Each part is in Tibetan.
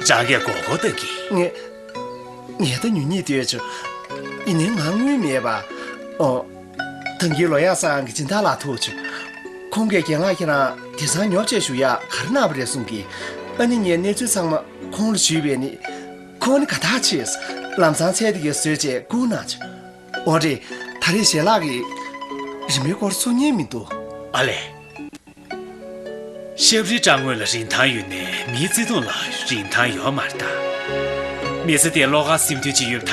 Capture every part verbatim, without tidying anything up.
རང་གིས་མགོ་སྐོར་བཏང་གི། ངས། ངས་ད་ཉུང་ཉིད་བལྟས་བྱུང་། ཡིན་ནའི་ང་དངུལ་མེད་པ། ཨོ། ཐང་གི་ལོ་ཡག་ས་གི་སྦྱིན་བདག་ལགས་ཐུག་བྱུང་། ཁོང་གིས་རྒན་ལགས་ཁྱེད་རང་དེང་སང་ཉོ་ཆ་ཞུ་ཡག་ག་རེ་གནང་བ་རེད་གསུང་གི། ཨ་ནི་ངས་གནས་ཚུལ་ཚང་མ་ཁོང་ལ་ཞུས་པས་ནི། ཁོང་ནི་དགའ་ཐག་ཆོད། ལམ་སང་ཚལ་དེ་གའི་བཟོས་བྱས་བསྐུར་གནང་བྱུང་། འོ་རེད། ད་རེས་ཞལ་ལག་གིས་རིན་མེད་སྐོར་གསུང་མཁན་མི་འདུག་ཨ་ལས། ཤབ་རི་སྦྲང་དངོས་ལ་རིན་ཐང་ཡོད་ནའི་མིའི་བརྩེ་དུང་ལ་རིན་ཐང་ཡོད་མ་རེད་ད། མི་ཚེ་དེ་བློ་དཀར་སེམས་མཐུན་ཅིག་ཡོད་པ་ད་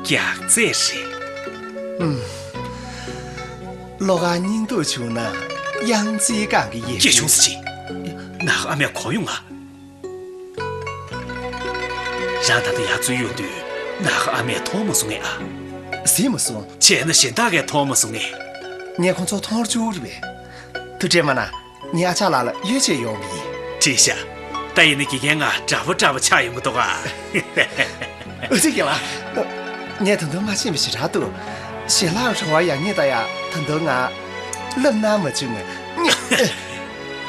གའི་རྒྱགས་ཚད་རེད། ཨུམ། བློ་དཀར་སྙིང་སྡུག་བྱུང་ན་གཡང་རྩེའི་སྒང་གི་ཡས། སྐྱིད་ཆུང་ཟེར་ཅིག་ནག་ཨ་མས་གོ་ཡོང་ང་། རང་ད་ལྟ་ཡར་འཛུལ་ཡོང་དུས་ནག་ཨ་མས་མཐོང་མ་སོང་ངས་ཨ། གཟིགས་མ་སོང་། བྱས་ན་གཞན་དག་གིས་མཐོང་མ་སོང་ངས། ངས་ཁོང་ཚོ་མཐོང་རུ་བཅུག་རེད་པས། ཐུགས་ཁྲལ་མ་གནང་། ངའི་ཨ་ཅག་ལགས་ལ་གཡོལ་བྱས་ཡོང་བ་ཡིན། བྲིས་ཤག་ད་ཡིན་ན་དགེ་རྒན་ང་དྲག་པོ་དྲག་པོ་ཆགས་ཡོང་གི་འདུག་ག་ཨ་ཙི་རྒན་ལགས། ངས་ད་དུང་མ་ཤེས་པ་ཞེ་དྲག་འདུག་ཞལ་ལག་རེ་བ་ཡག་ཉེས་ད་ཡ་ད་དུང་ང་བསླབ་གནང་མ་བྱུང་ངས།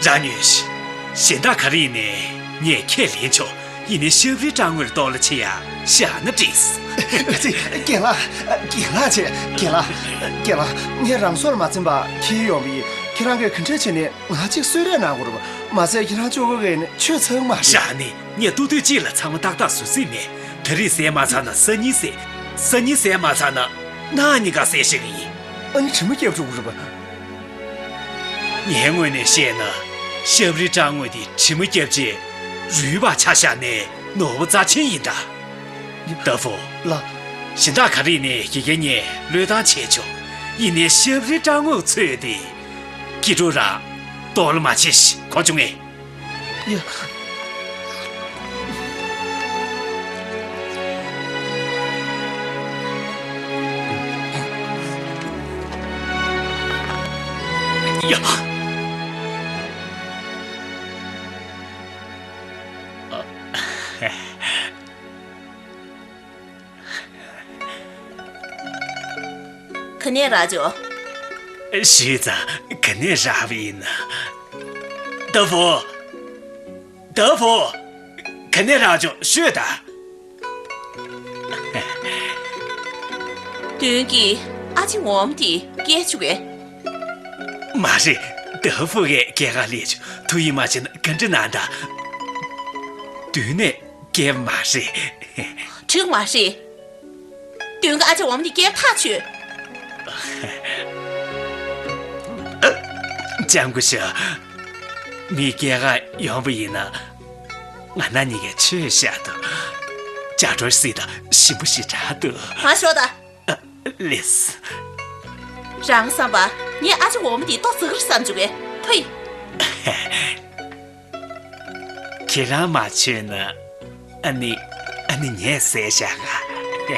རང་ཉོན་ཞིག་གཞན་དག་ག་རེ་ཡིན་ནའི་ངས་ཁས་ལེན་ཆོག་ཡིན་ནའི་ཤབ་རི་སྦྲང་དངོས་ལ་གཏོར་བརླག་བྱེད་ཡ་བཞག་ན་འགྲིགས། ཨ་ཙི་རྒན་ལགས། རྒན་ལགས་བྱས། རྒན་ལགས། རྒན་ལགས། ངས་རང་སྲོག་ལ་མ་འཛེམས་པ་འཁྱེར་ཡོང་བ་ཡིན། ཁྱེད་རང་གིས་ག་འདྲས་བྱས་ནས་ང་གཅིག་གསོད་རེས་གནང་དགོས་རེད་པ། མ་ཟད་ཁྱེད་རང་གཅིག་པོ་གིས་ནི་ཆོད་ཚར་མ་རེད། བཞག་ནས་ངས་ཏོག་ཏོག་གཅིག་ལ་ཚང་མ་ཏག་ཏག་བཟོ་རྩིས་མེད། ད་རེས་བཟས་མ་ཚར་ན་སང་ཉིན་བཟས། སང་ཉིན་བཟས་མ་ཚར་ན་གནངས་ཉིན་ཀ་བཟས་ཤེས་ཀྱི་ཡིན། ཨ་ནི་དྲི་མ་བརྒྱབ་འགྲོ་གི་རེད་པ། ངའི་ངོས་ནས་བཤད་ན། ཤབ་རི་སྦྲང་དངོས་དེ་དྲི་མ་བརྒྱབ་རྗེས་རུལ་བར་ཆ་བཞག་ནས་ནོར་བུ་རྩ་ཆེན་ཡིན་ད། ཏ་ཧྥུ། ལགས། གཞན་དག་ག་རེ་ཡིན་ནའི་དགེ་རྒན་ངས་བློས་བཏང་བྱས་ཆོག་ཡིན་ནའི་ཤབ་རི་སྦྲང་དངོས་ཚོས་དེ། སྐྱིད་སྡུག་རང་གཏོར་བརླག་མ་བྱེད་ཤིག་གོ་བྱུང་ངས། ཡ། ཡ། ག་ནས་རག་བྱུང་། ཞུས་ཙང་ག་ནས་རག་པ་ཡིན་ན། ཏ་ཧྥུ། ཏ་ཧྥུ། ག་ནས་རག་བྱུང་ཤོད་དང་། བདུན་གྱིས་ཨ་ཅེ་འོ་མ་དེ་བསྐྱལ་བཅུག་གས། མ་རེད། ཏ་ཧྥུ་གིས་སྐྱེལ་ག་སླེབས་བྱུང་། ཐུགས་ཡིད་མ་ཆེས་ན་ག་འདྲ་གནང་དང་། བདུན་ནས་སྐྱེལ་མ་རེད། འགྲིག་མ་རེད། བདུན་གྱིས་ཨ་ཅེ་འོ་མ་དེ་བསྐྱལ་ཐག་ཆོད། ལྕམ་སྐུ་ཞབས། མི་སྐྱེལ་ག་ཡོང་བ་ཡིན་ན། ང་རང་གཉིས་ཀས་ཆོས་བཤད་དོ། ལྕགས་སྒྲོག་སྲིད་དང་ཞིམ་པོ་ཞེ་དྲག་འདུག་ང་ཤོག་ད། ཨ། ལེས། རང་བསམ་པ། ངས་ཨ་ཅེ་འོ་མ་འདི་ལྟོ་ཟ་གི་རེད་བསམ་བྱུང་བས། ཕུའི། ཁྱེད་རང་མ་མཆོད་ན། ཨ་ནི། ཨ་ནི་ངས་བཟས་བཞག་ག་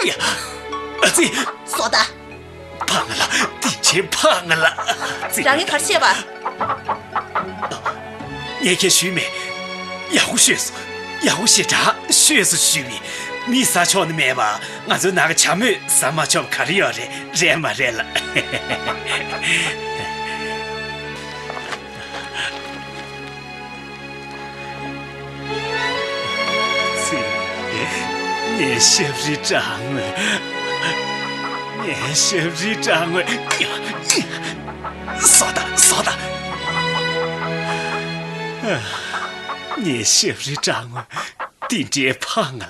ཡ། ཨ་ཙི། སོ་ད། ཕ་ང་ལ། དེ་ཆེ་ཕ་ང་ལ། ཙི། རང་གིས་ག་རེ་བཤད་པ། ངས་ཁྱེད་ཞུས་མེད། ཡག་པོ་ཤོད་སོང་། ཡག་པོ་ཞེ་དྲག་ཤོད་སོང་ཞུས་མེད། མི་ཟ་ཆོག་ནི་མེད་པ། ང་ཚོའི་ནང་གི་བྱ་མོས་ཟ་མ་ཆོག་པ་ག་རེ་ཡོད་རེད། རེད་མ་རེད་ལ། ཙི། ངའི་ཤབ་རི་སྦྲང་དངོས། ངའི་ཤབ་རི་སྦྲང་དངོས། སོ་ད། སོ་ད། ངའི་ཤབ་རི་སྦྲང་དངོས། དེ་འདྲའི་ཕངས་ང་ལ།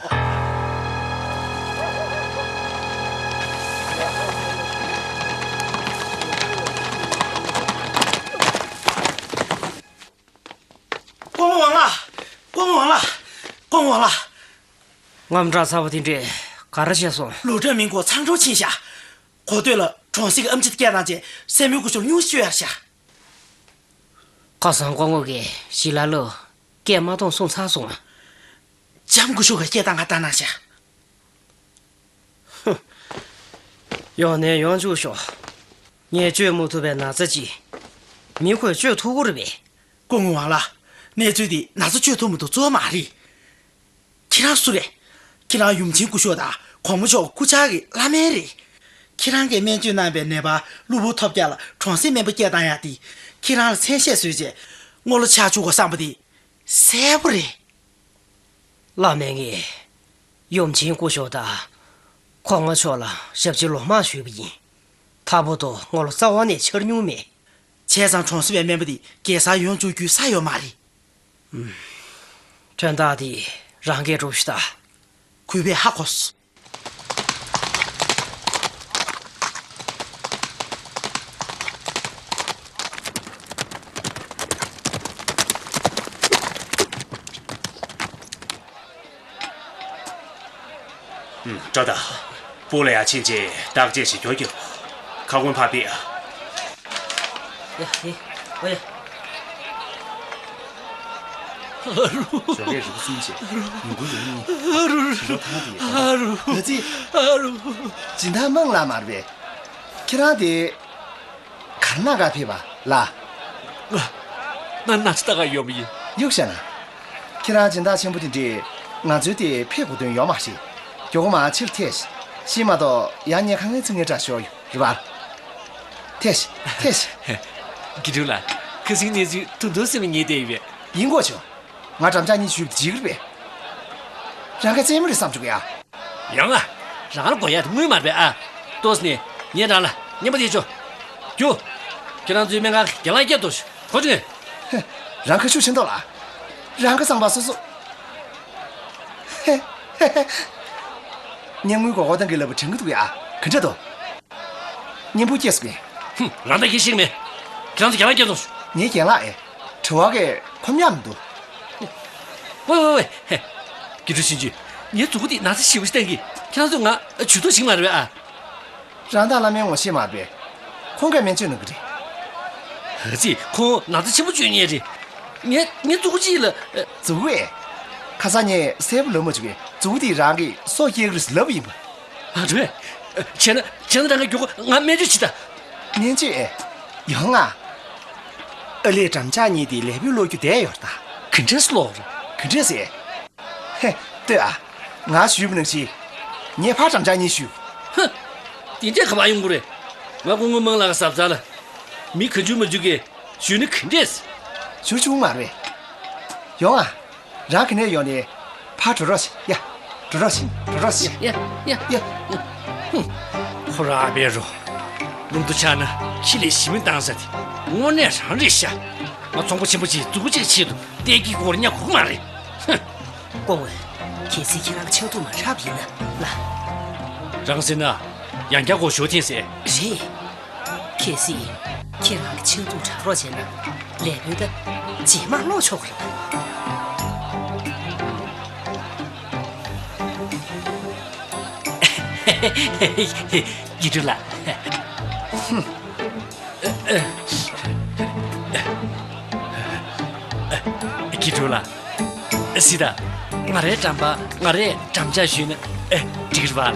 སྐུ་ངོ་ཝང་ལགས། སྐུ་ངོ་ཝང་ལགས། སྐུ་ངོ་ཝང་ལགས། རྔམ་སྐྲག་ཚ་པོ་དེ་འདྲས་ག་རེ་བྱས་སོང་། ལུའུ་ཀྲང་མིང་གོ་ཚང་ཁྲོ་ཕྱིན་ཤག་གོ་ཐོས་ལ་གྲོང་གསེབ་ཀྱི་ཨེམ་ཆི་དེ་སྐད་བཏང་རྗེས་སྲས་མོའི་སྐུ་ཞབས་སྙུང་གཞི་བཅོས་ཡར་བཞག་ཁ་སང་སྐུ་ངོ་གིས་ཞི་ལ་ལུ་སྐད་མ་གཏོང་གསུངས་ཚར་སོང་ང་། ལྕམ་སྐུ་ཞབས་ཀྱིས་སྐད་བཏང་ག་བཏང་གནང་ཤག་ཧུམ། ཡོང་ནས་ཡོང་བཅུག་ཤོག་ངས་བཅོས་མ་ཐུབ་པའི་ན་ཚ་ཅིག་མི་ཁོས་བཅོས་ཐུབ་ཀྱི་རེད་པས། སྐུ་ངོ་ཝང་ལགས། གནས་ཚུལ་འདི་ན་ཚ་བཅོས་ཐུབ་མི་ཐུབ་གཙོ་བོ་མ་རེད། ཁྱེད་རང་སུ་རེད། ཁྱེད་རང་ཡུམ་ཆེན་སྐུ་ཞབས་དང་གོང་མ་མཆོག་སྐུ་བཅར་གྱི་བླ་སྨན་རེད། ཁྱེད་རང་གིས་སྨན་བཅོས་གནང་པའི་ནད་པ་གློ་བུར་ཐོལ་རྒྱག་ལ་གྲོང་གསེབ་སྨན་པ་སྐད་བཏང་ཡག་དེ། ཁྱེད་རང་ལ་མཚན་ཤས་བཟོས་རྗེས་སྔོན་ལ་ཆགས་བཅུག་དགོས་བསམ་པ་དེ་གསལ་པོ་རེད། བླ་མའི་ངས་ཡུམ་ཆེན་སྐུ་ཞབས་དང་གོང་མ་མཆོག་ལ་ཞབས་ཕྱི་ལོ་མང་ཞུས་པ་ཡིན། ད་བར་དུ་ངོ་ལོག་རྩ་བ་ནས་འཆར་མྱོང་མེད། བྱས་ཙང་གྲོང་གསེབ་པའི་སྨན་པ་དེ་རྒྱལ་སར་ཡོང་བཅུག་རྒྱུའི་ས་ཡོད་མ་རེད། དོན་དག་དེ་རང་གིས་སྒྲུབ་ཤིག་དང་། གུས་པས་ཧ་གོ་སོང་། ཨུམ། སྐྲ་དང་། སྤུ་ལ་ཡ་ཕྱིན་ཆད་བརྟག་དཔྱད་བྱེད་རྒྱུ་རྒྱབ། ཁ་སྐོང་ཕར་ཕུད་ཨ། ཡ་ཡ། ཨོ་ཡ། ཨ་རུ། ཞོགས་ཀས་རི་བོ་གསུམ་བྱས། ཉིན་གུང་རི་བོ་གཉིས། ཨ་རུ། རི་བོ་ཐང་དེ། ཨ་རུ། ཨ་ཙི། ཨ་རུ། སྦྱིན་བདག་དམངས་ལགས་མ་རེད་པས། ཁྱེད་རང་དེ། གར་ན་ག་ཕེབས་པ་ལ། ང་ན་ཚ་ད་ག་ཡོད་མ་ཡིན། གཡུག་བཞག་ན། ཁྱེད་རང་སྦྱིན་བདག་ཆེན་པོ་དེ་འདྲས་ང་ཚོའི་དེ་ཕེབས་དགོས་དོན་ཡོད་མ་རེད། མགྱོགས་པོ་མ་ཕྱིར་ཐལ་ཤི། ཤི་མ་གཏོགས་ཡང་ཉལ་ཁང་ངའི་ཚུར་ངའི་སྐྲག་ཤོར་ཡོད་རེད་པ། ཐལ་ཤི། ཐལ་ཤི། དགེ་ཕྲུག་ལགས། ཁ་སང་གནས་ཚུལ་ད་དུང་སེམས་ལ་ངེས་བསྡད་ཡོད་པས། ཡིན་དགོས་བྱུང་། ང་འགྲམ་ལྕག་གཉིས་གཞུས་པ་འཇིགས་རེད་པས། རང་ག་རྩེད་མོ་རེད་བསམ་བྱུང་ཡ། ཡང་ཨ། རང་ལ་དགོས་ཡ་དེ་དངུལ་མ་རེད་པས་ཨ། ཏོག་ཙམ་ནས་ངས་རང་ལ་རྔན་པ་དེ་ཆོག་རྒྱུ། ཁྱེད་རང་ཚོའི་སྨན་ཁང་གི་རྒྱ་ལག་བརྒྱབ་འདུག་གོ་བྱུང་། ཧེ། རང་ཁ་ཤུགས་ཆེ་མདོག་ལ། རང་ཁ་གཙང་པ་སོ་སོ། ཧེ། ཧེ་ཧེ། སྔོན་དངུལ་སྒོར་སྒོར་བཏང་གི་ལབ་པ་དྲན་གི་འདུག་ཡ། ག་འདྲ་འདུག་སྙན་པོ་སྐྱེས་སོང་ངས། ཧུམ། རང་ད་ཁྱེད་ཤེས་ཀྱི་མེད། ཁྱེད་རང་ཚོ་རྒྱ་ལག་བརྒྱབ་སོང་། ངའི་རྒན་ལགས་ཨེ། དྲི་བ་གས་ཁོམ་ཡག་མི་འདུག་ཝེ་ཝེ་ཝེ། ཧེ། དགེ་ཕྲུག་ཆུང་ཆུང་། ངའི་མཛུ་གུ་འདི་ན་ཚ་ཞེ་པོ་ཞིག་བཏང་གི། ཁྱེད་རང་ཚོས་ང་ཇུས་གཏོགས་བྱེད་ཀྱི་མ་རེད་པས་ཨ། རང་ད་བླ་མའི་ངོ་ཤེས་མ་རེད་པས། ཁོང་གིས་སྨན་བཅོས་གནང་གི་རེད། ཨ་ཙི། ཁོང་ན་ཚ་ཆེན་པོ་བཅོས་མཁན་རེད། ངའི་ངའི་མཛུ་གུ་གཅིག་ལ། ཨ། མཛུ་གུ་ཨེ། ཁ་སང་ངས་གསལ་པོ་ལབ་མ་བྱུང་བས། མཛུ་གུ་འདིས་རང་གི་སྲོག་སྐྱེལ་གི་རེད་ཟེར་ལབ་པ་ཡིན་པ། ཨ། རེད། བྱས་ན་བྱས་ན་རང་གིས་མགྱོགས་པོ་ང་སྨན་བཅོས་བྱེད་དང་། སྨན་བཅོས་ཨེ། ཡོང་ང་། ཨ་ལས། འགྲམ་ལྕག་གཉིས་དེ་ལེགས་པོ་སློག་རྒྱུ་བསྡད་ཡོད་ད། ག་འདྲས་སློག་རེད། ག་འདྲས་ཟེར། ཧེ། ལྟོས་ཨ། ང་ཞུས་པ་ནང་བཞིན། ངས་ཕར་འགྲམ་ལྕག་གཉིས་གཞུས། ཧུ། དེ་འདྲས་ག་པར་ཡོང་གི་རེད། ང་སྐུ་ངོ་དམངས་ལགས་ཀྱི་གཟབ་གཟབ་ལ། མི་གང་བྱུང་མང་བྱུང་གིས་གཞུས་ན་ག་འདྲས། གཞུ་བྱུང་མ་རེད། ཡོང་ཨ། རང་ག་ནས་ཡོང་ནས་ཕར་འགྲོ་རོགས་ཤིག་ཡ། འགྲོ་རོགས་ཤིག་འགྲོ་རོགས་ཤིག་ཡ། ཡ། ཡ། ཧུམ། ཁོ་རང་ཨ་ཕའི་རོ། ལུང་དུ་ཆགས་ན་ཁྱི་ལས་ཞེ་མི་བཏང་ས་དེ་དངོས་གནས་རང་རེད་ཤག་ང་ཚོང་པ་ཆེན་པོ་ཅིག་མཛུ་གུ་གཅིག་ཆེད་དུ་ཏེ་གི་སྒོར་ཉ་གོ་མ་རེད། ཧུམ། སྐུ་ངོ། གལ་སྲིད་ཁྱེད་རང་ཕྱག་ཐུག་མ་རག་པ་ཡིན་ན་ལ། རང་ཟེར་ན་ཡང་བསྐྱར་སྒོར་ཞོ་འཐེན་ཟེར། རེད། གལ་སྲིད་ཁྱེད་རང་གི་ཕྱག་ཐུག་རག་རོགས་བྱས་ན་ལས་བུན་ད་རྗེས་མ་སློག་ཆོག་གི་རེད། དགེ་ཕྲུག་ལགས། དགེ་ཕྲུག་ལགས། སི་ད། ང་རའི་འགྲམ་པ་ང་རས་འགྲམ་ལྕག་གཞུས་ན་ཨེ་འགྲིག་རེད་པ།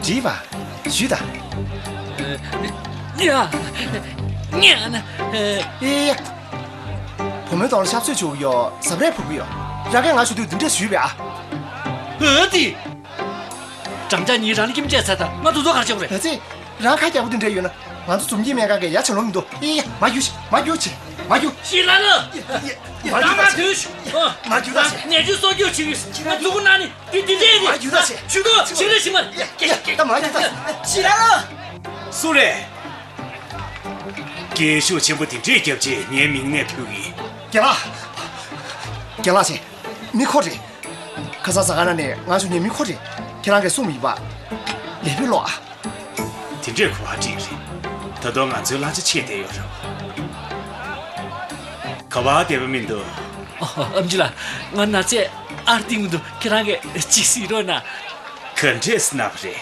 འགྲིག་པ། གཞུས་དང་། ཡ། ཉན། ཨེ་ཡ། བུ་མོའི་གདོང་ལ་ཤབ་གསོད་བྱུག་གི་ཡོད། ཟབ་རས་ཕུབ་ཀྱི་ཡོད། རང་གིས་ང་ཞུ་དུས་འདི་འདྲས་ཞུས་པས་ཨ། ཨ་ཙི། འགྲམ་ལྕག་གཉིས་རང་ལ་སྐྱེམས་བཅས་ཚར་དང་ང་དུ་ཚོ་གར་བྱེད་དགོས་རེད། ཨ་ཙི། རང་ཁ་རྒྱག་པོ་འདི་འདྲས་ཡོད་ན་ང་ཚོ་འཛུམ་གྱིས་སྨན་ཁང་གི་ཡ་ཆེ་ལོང་མི་འདུག་ཨི་ཡ། མ་རྒྱུག་ཤིག་མ་རྒྱུག་ཅིག་མ་རྒྱུག་ཞི་ལ་ལ། ཡ་ཡ། མ་རྒྱུག་ད་ཅིག་མ་རྒྱུག་ད་ཅིག་མ་རྒྱུག་ད་ཅིག་ནས་ཆུ་སོ་རྒྱུག་ཅིག་ང་ཚོ་གུ་ན་ནི་འདི་འདི་འདྲས་མ་རྒྱུག་ད་ཅིག་ཆུ་ཏོ་ཆུ་ཏོ་ཞིག་མ། ཡ་ཡ། ད་མ་རྒྱུག་ད་ཅིག་ཞི་ལ་ལ། སུ་རེད། རྒྱན་ཤོག་ཆེན་པོ་དེ་འདྲས་བརྒྱབ་རྗེས་ངའི་མིང་ནས་ཕུལ་གི། རྒན་ལགས། རྒན་ལགས་ཆེ། མི་ཁོ་རེད། ཁ་སང་ཟ་ཁང་ནང་ནས་ང་ཚོ་ནས་མི་ཁོ་རེད། ཁྱེད་རང་གིས་གསུངས་པ་ཡིན་པ། ལས་ཕུད་ལོག་ཨ། དེ་འདྲས་གོ་བ་འགྲིག་རེད། ད་དུང་ང་ཚོའི་གླ་ཆ་ཆད་བསྡད་ཡོད་རེད། ག་བ་བསྡད་པ་མི་འདུག་ཨ་མ་ལགས། ང་ན་ཚས་ཨར་ཏིང་མི་འདུག་ཁྱེད་རང་གིས་ཅིག་གཟིགས་རོགས་གནང་། ག་འདྲས་ན་བ་རེད།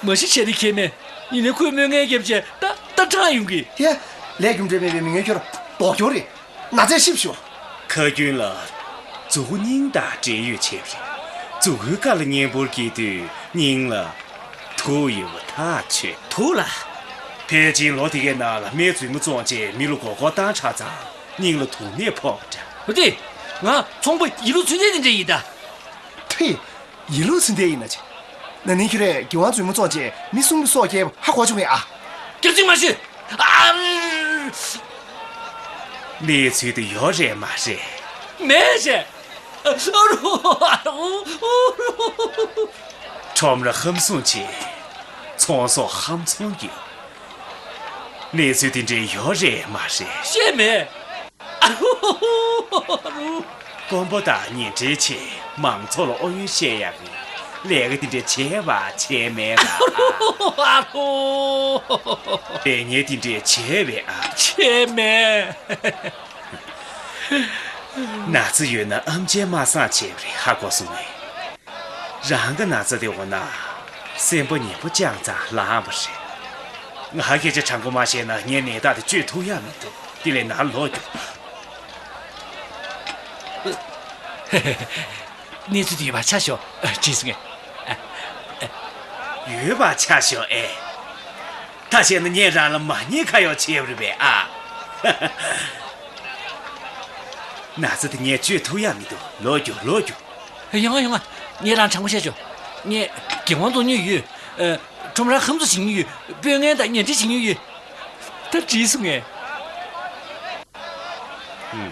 མ་གཞི་བྱས་ནས་ཁྱད་མེད། ཡིན་ནའི་ཁོས་དམོད་ངན་བརྒྱབ་བྱས་ད་ད་དྲག་ཡོང་གི། ཧེ། ལས་རྒྱུ་འབྲས་མེད་པའི་མི་ངན་ཁྱོད་ལྡོག་ཁྱོད་རེད། ན་ཚས་ཤི་ཤོག་ཁ་རྒྱུན་ལ། མཛུ་གུ་སྙིང་དང་འབྲེལ་ཡོད་བྱས་པ་རེད། མཛུ་གུའི་ཀ་ལ་གཉན་འབུར་སྐྱེས་དུས་སྙིང་ལ་དུག་ཡོད་པ་ཐག་ཆོད། དུག་ལ། ཕལ་ཆེར་ལོ་དེ་གའི་ནང་ལ་སྨན་རྫུན་མ་བཙོངས་བྱས་མི་ལ་མགོ་སྐོར་བཏང་ཆགས་ཙང་སྙིང་ལ་དུག་ནད་ཕོག་པ་འདྲ། འོ་དེ། ང་ཚོང་པ་ཡིན་ལུགས་ཚུལ་ལྡན་དེ་འདྲ་ཡིན་ད། ཕི། ཡིན་ལུགས་ཚུལ་ལྡན་ཡིན་ན་ཅི། ན་ནིང་ཁྱོད་རས་རྒྱལ་དབང་རྫུན་མ་བཙོངས་བྱས་མི་གསུམ་གྱི་སྲོག་བསྐྱལ་བ་ཧ་གོ་བྱུང་ངས་ཨ། སྐྱག་རྫུན་མ་བཤད། ཨ། གནས་ཚུལ་དེ་ཡོད་རེད་མ་རེད། མེད་ཅེས། ཁྲོམ་ར་ཧམ་བཟུང་བྱས། ཚོང་ཟོག་ཧམ་ཚོང་བརྒྱབ། གནས་ཚུལ་དེ་འདྲའི་ཡོད་རེད་མ་རེད། ཤེས་མེད། ཀོང་པོ་དང་ཉེ་འབྲེལ་བྱས། མང་ཚོགས་ལ་ཨོ་ཡོན་བཤད་ཡག་གི་ལས་ཀ་དེ་འདྲ་བྱས་པ་བྱས་མེད་པ། ཨ་ལས་ཉེས་དེ་འདྲ་བྱས་པས་ཨ། བྱས་མེད། ན་ཚ་ཡོད་ན་ཨམ་ཆིའི་མ་སངས་བྱས་པ་རེད། ཧ་གོ་སོང་ངས། རང་གི་ན་ཚ་དེ་འོ་ན་སེམས་པ་ཉེ་པོ་ཅང་ཙང་ལངས་པ་རེད། ང་སྐད་ཆ་དྲང་པོ་མ་བཤད་ན་ངའི་ནད་རྟགས་དེ་བཅོས་ཐུབ་ཡག་མི་འདུག་དེ་ལས་ནར་ལོག་རྒྱུགས། གནས་ཚུལ་དེ་ཡོད་པ་ཆ་ཞོག་ཨ། བྲིས་སོང་ངས། ཡོད་པ་ཆ་ཞོག་ཨེ། ད་བཤད་ན་ངས་རང་ལ་མ་ཉེས་ཁ་གཡོག་བྱས་པ་རེད་པས་ཨ། ན་ཚ་དེ་ངས་བཅོས་ཐུབ་ཡག་མི་འདུག་ལོག་རྒྱུགས། ལོག་རྒྱུགས། ཡོང་ང་ཡོང་ང་། ངས་རང་དྲང་པོ་བཤད་ཆོག་ངས་འགན་དབང་རྫོགས་མྱོང་ཡོད། ཨ། ཁྲོམ་རར་ཧམ་བཟུང་བྱེད་མྱོང་ཡོད། དཔོན་ངན་དང་ཉེ་འབྲེལ་བྱེད་མྱོང་ཡོད། ད་བྲིས་སོང་ངས། ཧུམ།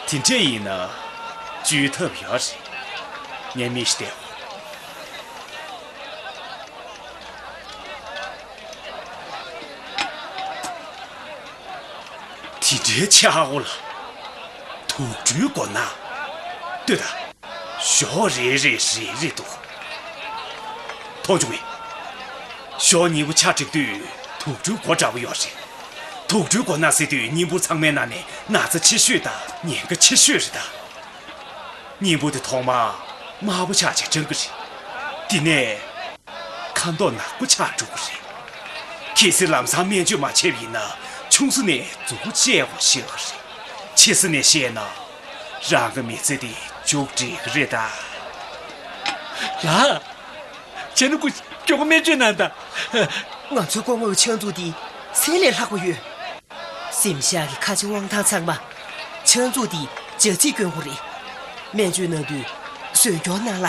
དེ་འདྲ་ཡིན་ན་བཅོས་ཐབས་ཡོད་རེད། ངས་མི་ཞིག་བསྟན། དེ་འདྲའི་ཆག་སྒོ་ལ་དུག་སྦྲུལ་མགོ་ནག་ལྟོས་དང་། ཞོགས་རེ་རེ་རེ་རེ་འདུག་མཐོང་བྱུང་ངས། ཞོགས་ཉིན་གུང་ཆ་འགྲིག་དུས་དུག་སྦྲུལ་མགོ་འདྲ་པོ་ཡོད་རེད། དུག་སྦྲུལ་མགོ་ནག་ཟེར་དུས་གཉེན་པོ་ཚང་མའི་ནང་ནས་ན་ཚ་ཆེ་ཤོས་དང་ཉེན་ཁ་ཆེ་ཤོས་རེད་ད། གཉེན་པོ་དེ་ཐོག་མར་དམར་པོ་ཆགས་བྱས་སྐྲག་གི་རེད། དེ་ནས་ཁ་མདོག་ནག་པོ་ཆགས་འགྲོ་གི་རེད། གལ་སྲིད་ལམ་སང་སྨན་བཅོས་མ་བྱས་པ་ཡིན་ན་ཆུང་ས་ནས་མཛུ་གུ་བཅད་དགོས་ཤེས་ཀྱི་རེད། ཆེ་ས་ནས་བཤད་ན་རང་གི་མི་ཚེ་དེ་མཇུག་སྒྲིལ་གི་རེད་ད། ལགས། བྱས་ན་ཁོ་མགྱོགས་པོ་སྨན་བཅོས་གནང་དང་། ང་ཚོའི་སྐུ་ངོ་གི་ཕྱག་མཛུབ་དེ་གསེར་ལས་ལྷག་པོ་ཡོད། གཟིམ་ཤག་གི་ཁ་ཆེ་དབང་ཐང་ཚང་མ་ཕྱག་མཛུབ་དེ་ལྗགས་རྩིས་སྐྱོན་དགོས་རེད། སྨན་བཅོས་གནང་དུས་ཟོན་སྐྱོར་གནང་ལ།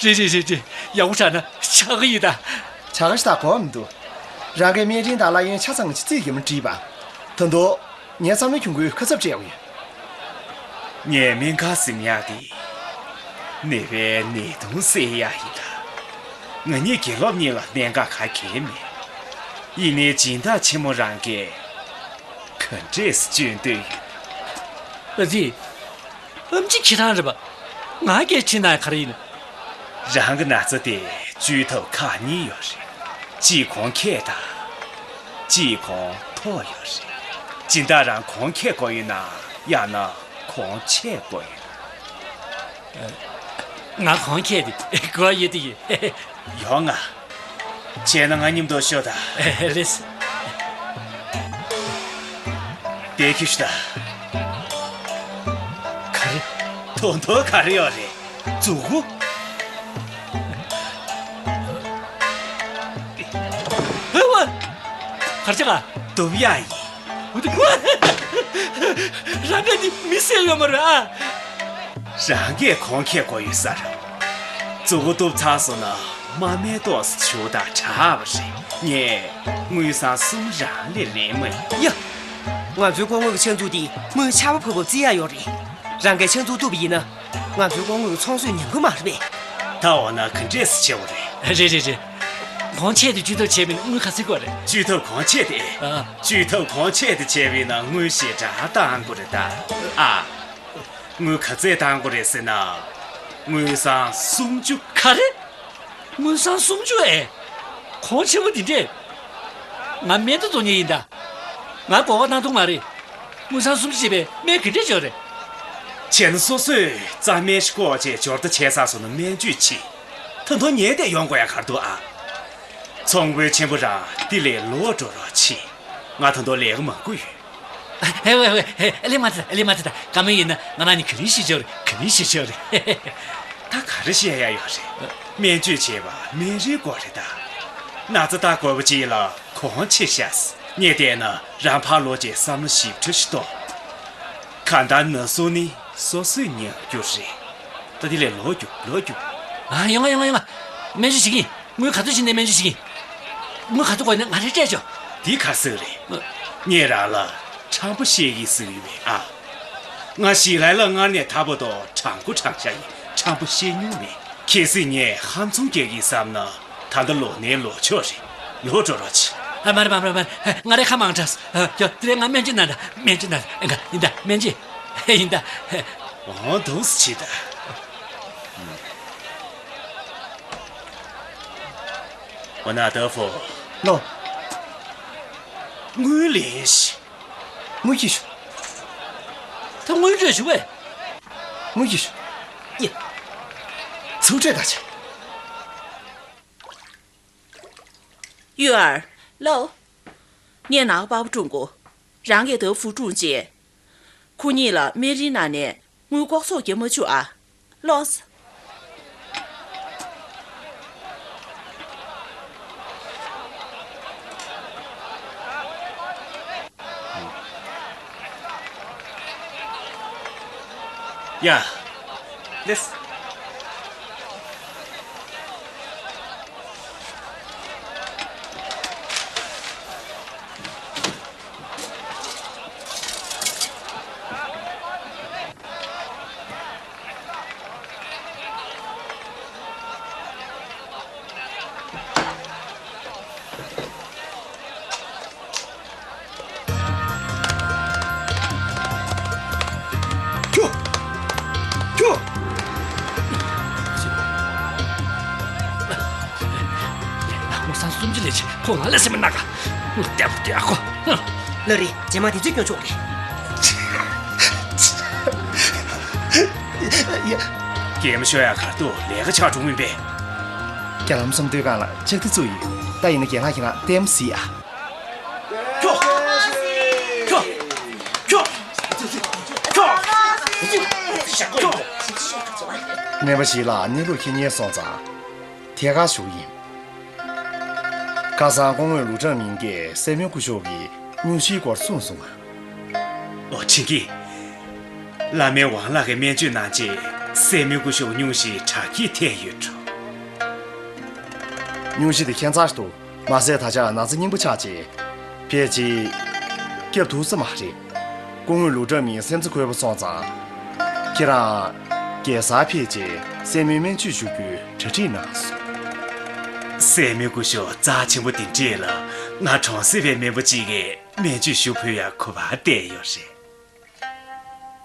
རེད་རེད་རེད་རེད། ཡག་པོ་ཆགས་ན་ཆགས་ཀྱི་ཡིན་ད། ཆགས་ཀྱི་ད་གོ་མི་འདུག་རང་གིས་སྨན་རིན་དང་གླ་ཡོན་ཆ་ཚང་གི་རྩིས་ཡིན་མ་བྲིས་པ། ད་དུང་། ངས་བསམ་བློ་གྱོང་གུན་ཁ་གསབ་སྤྲད་ཡོང་ཡོད། ངས་སྨན་ཁང་ཟིན་ཡག་དེ། ནད་པའི་ནད་གདོན་སེལ་ཡག་ཡིན་ད། ང་གཉིས་དགེ་སློབ་གཉིས་ལ་གནད་འགག་ག་གེ་མེད། ཡིན་ནའི་སྦྱིན་བདག་ཆེན་མོ་རང་གིས་ག་འདྲས་སེ་བཅོས་འདོད་ཡོད། ཨ་ཙི། ཨམ་ཆི་ཁྱེད་རང་རེད་པ། ང་སྐད་ཆེ་ན་ག་རེ་ཡིན། རང་གི་ན་ཚ་དེ་བཅོས་ཐབས་ཁག་གཉིས་ཡོད་རེད། གཅིག་གོང་ཁེ་དང་། གཅིག་གོང་མཐོ་ཡོད་རེད། སྦྱིན་བདག་རང་གོང་ཁེ་དགོས་ཡོད་ན་ཡང་ན་གོང་ཆེ་དགོས་ཡོད་ན། ང་གོང་ཁེ་དེ་དགོས་ཡོད་དེ་ཡིན། ཡོང་ང་། བྱས་ན་ང་མཉམ་དུ་ཤོག་དང་། ལེས། དེ་ཁྱོད་ཤི་ད། ག་རེ། དོན་དག་ག་རེ་ཡོད་རེད། མཛུ་གུ། ཧེ་ཝ། གར་ཆ་ག་སྡུག་ཡ་ཡིན། རང་ག་འདི་མི་སེ་ཡོད་མ་རེད་ཨ། རང་གིས་གོང་ཁེ་དགོས་ཡོད་ས་རེད། མཛུ་གུ་གཏུབ་ཚར་སོང་ན་མ་སྨད་ཏོག་ཙམ་ཞུ་དང་དྲག་པ་རེད། ངས་དངུལ་སྲང་གསུམ་རང་ལས་ལེན་མ་ཡིན། ཡ། ང་ཚོའི་སྐུ་ངོ་གི་ཕྱག་མཛུབ་དེ་དངུལ་ཆར་པ་བབས་བབས་བརྩི་ཡག་ཡོད་རེད། རང་གིས་ཕྱག་མཛུབ་གཏུབ་པ་ཡིན་ན། ང་ཚོའི་སྐུ་ངོ་གི་ཚོང་སོས་ཉམས་ཀྱི་མ་རེད་པས། ད་འོ་ན་ག་འདྲས་སེ་བྱེད་དགོས་རེད། རེད་རེད་རེད། གོང་ཆེ་དེ་བཅོས་ཐབས་བྱས་པ་ཡིན་ན་དངུལ་ག་ཚོད་དགོས་རེད། བཅོས་ཐབས་གོང་ཆེ་དེ། ཨ། བཅོས་ཐབས་གོང་ཆེ་དེ་བྱས་པ་ཡིན་ན་དངུལ་ཞེ་དྲག་བཏང་དགོས་རེད་ད། ཨ། དངུལ་ག་ཚོད་བཏང་དགོས་རེད་ཟེར་ན། དངུལ་སྲང་སུམ་ཅུ། ག་རེ། དངུལ་སྲང་སུམ་ཅུ་ཨེ། གོང་ཆེན་པོ་འདི་འདྲས། ང་སྨན་བདག་རྫོང་ཉིད་ཡིན་ད། ང་དགོས་པ་གནང་ཐུབ་མ་རེད། དངུལ་སྲང་སུམ་ཅུ་བྱས་པའི་སྨན་ག་འདྲས་འཇོག་རེད། བྱས་ན་སོ་སོས་རྩྭ་སྨན་ཞིག་བཀོག་བྱས་འབྱོར་ཐོ་བྱས་ཚར་སོང་ན་སྨན་བཅོས་བྱེད། ད་དུང་ཉལ་བསྡད་ཡོང་དགོས་ཡ་ག་རེ་འདུག་ཨ། ཚོང་དཔོན་ཆེན་པོ་རང་འདི་ལས་ལོག་འགྲོ་རོགས་བྱེད། ང་ད་དུང་ལས་ཀ་མང་པོ་ཡོད། ཧེ་ཝེ་ཝེ་ཧེ། ཨ་ལེ་མ་ཚེ་ད། ཨ་ལེ་མ་ཚེ་ད། བཀའ་མོལ་ཡིན་ན་ང་རང་ནི་ག་རེ་ཞུ་ཆོག་རེད། ག་རེ་ཞུ་ཆོག་རེད། ད་ག་རེ་བཤད་ཡ་ཡོད་རེད། སྨན་བཅོས་བྱས་པ་སྨན་རིན་དགོས་རེད་ད། ན་ཚ་ད་དགོས་པ་ཅིག་ལ་གོང་ཆེ་ཤག་ངས་བལྟས་ན་རང་ཕར་ལོག་བྱས་བསམ་བློ་ཞིབ་ཕྲ་ཞིག་གཏོང་། གང་ལྟར་ན་ཟུག་ནི་སོ་སོས་མྱོང་རྒྱུ་རེད། ད་དེ་ལས་ལོག་རྒྱུགས། ལོག་རྒྱུགས། ཨ། ཡོང་ང་ཡོང་ང་ཡོང་ང་། སྨན་བཅོས་བྱེད་ཀྱི་ཡིན། དངུལ་ག་ཚོད་བྱིན་ནས་སྨན་བཅོས་བྱེད་ཀྱི་ཡིན། དངུལ་ག་ཚོད་དགོས་ན་ང་རས་སྤྲད་ཆོག་འདི་ག་ཟེར་རེད། ངས་རང་ལ་དྲང་པོ་བཤད་ཀྱི་ཟེར་གྱི་ཡོད་པས་ཨ། ང་ཞི་ལའི་ལ་སྔར་ནས་ད་བར་དུ་དྲང་པོ་དྲང་བཞག་ཡིན། ཁྲམ་པོ་བཤད་མྱོང་མེད། གལ་སྲིད་ངས་ཧམ་ཚོང་རྒྱག་གི་བསམ་ན། ད་ལྟ་ལོ་ནའི་ལོ་ཆོག་རེད། ལོ་འགྲོ་རོགས་བྱེད། ཨ། མ་རེད། མ་རེད། མ་རེད། མ་རེད། ང་རའི་ཁ་མང་དྲགས་སོང་། ཨ། ཡོ། དེ་རིང་ང་སྨན་བཅོས་གནང་དང་། སྨན་བཅོས་གནང་དང་། ཡིན་ད། སྨན་བཅོས། ཡིན་ད། འོ། འདུག་སེ་བྱེད་ད། འོ་ན་ཏེ་ཧྥུ། ལོ། དངུལ་ལེན་ཞིག་དངུལ་གྱིས་ཞུ། ད་དངུལ་སྤྲོད་ཞུ་བས། དངུལ་གྱིས་ཞུ། ཡ། ཚུར་སྤྲོད་ད་བྱེད། ཡུས་ཨར། ལོ། ངས་ནང་པ་པ་སྒྲུང་གོ། རང་གིས་ཏེ་ཧྥུ་སྒྲུང་བྱས། ཁོ་གཉིས་ལ་སྨན་རིན་གནང་ནས་དངུལ་ལྐོག་ཟ་རྒྱག་མ་བཅུག་ཨ། ལོས། ཡ། ལེས། ཁྱོ། ཁྱོ། ང་སང་སུམ་ཅུ་ལས་ཆེ། ཁོ་ང་ལ་སེམས་མ་ན་ག་ལྟད་མོ་ལྟ་ཁོ། ལ་རེ། རྗེས་མ་དེ་ཚོས་སྐྱོན་ཆོག་རེད། ཡ། སྐྱེས་མ་ཤོར་ཡ་གར་དུ་ལས་ཀ་ཆགས་འགྲོ་མིན་པས། རྒྱ་ལམ་སུམ་མདོའི་སྒང་ལ་ལྕགས་རྟ་བཙུགས་ཡོད། ད་ཡིན་ན་རྒན་ལགས་ཁྱེད་རང་ལྟད་མོ་གཟིགས་ཨ། ཁྱོ། ཁྱོ། ཁྱོ། ཁྱོ། སྨན་པ་ཞིག་ལ་གནས་ལུགས་མཁྱེན་མཁན་སོང་ཙང་། ཐད་ཀར་ཞུ་གི་ཡིན། ཁ་སང་སྐུ་ངོ་ལུའུ་ཀྲང་མིང་གིས་སྲས་མོ་སྐུ་ཞབས་ཀྱི་སྙུང་གཞིའི་སྐོར་གསུངས་སོང་ང་། ཨོ། དྲིན་གྱིས། བླ་སྨན་ཝང་ལགས་ཀྱིས་སྨན་བཅོས་གནང་རྗེས་སྲས་མོ་སྐུ་ཞབས་སྙུང་གཞི་དྲག་སྐྱེད་ཐེབས་ཡོད་འགྲོ། སྙུང་གཞི་དེ་ཁྱད་མཚར་ཞིག་འདུག་མ་ཟད་ད་ཆ་ན་ཚ་སྙིང་པོ་ཆགས་རྗེས། ཕལ་ཆེར་སྐྱབས་ཐུབ་ས་མ་རེད། སྐུ་ངོ་ལུའུ་ཀྲང་མིང་སེམས་རྩ་འཁོལ་པོ་སོང་ཙང་། ཁྱེད་རང་རྒྱལ་སར་ཕེབས་རྗེས་སྲས་མོའི་སྨན་བཅོས་ཞུ་རྒྱུའི་གྲ་སྒྲིག་གནང་སོང་། སྲས་མོའི་སྐུ་ཞབས་རྩ་ཆེན་པོ་དེ་འདྲས་ལ་ང་གྲོང་གསེབ་པའི་སྨན་པ་གཅིག་གིས་སྨན་བཅོས་ཞུ་ཕོད་ཡ་གོ་བ་བསྟན་ཡོད་རེད།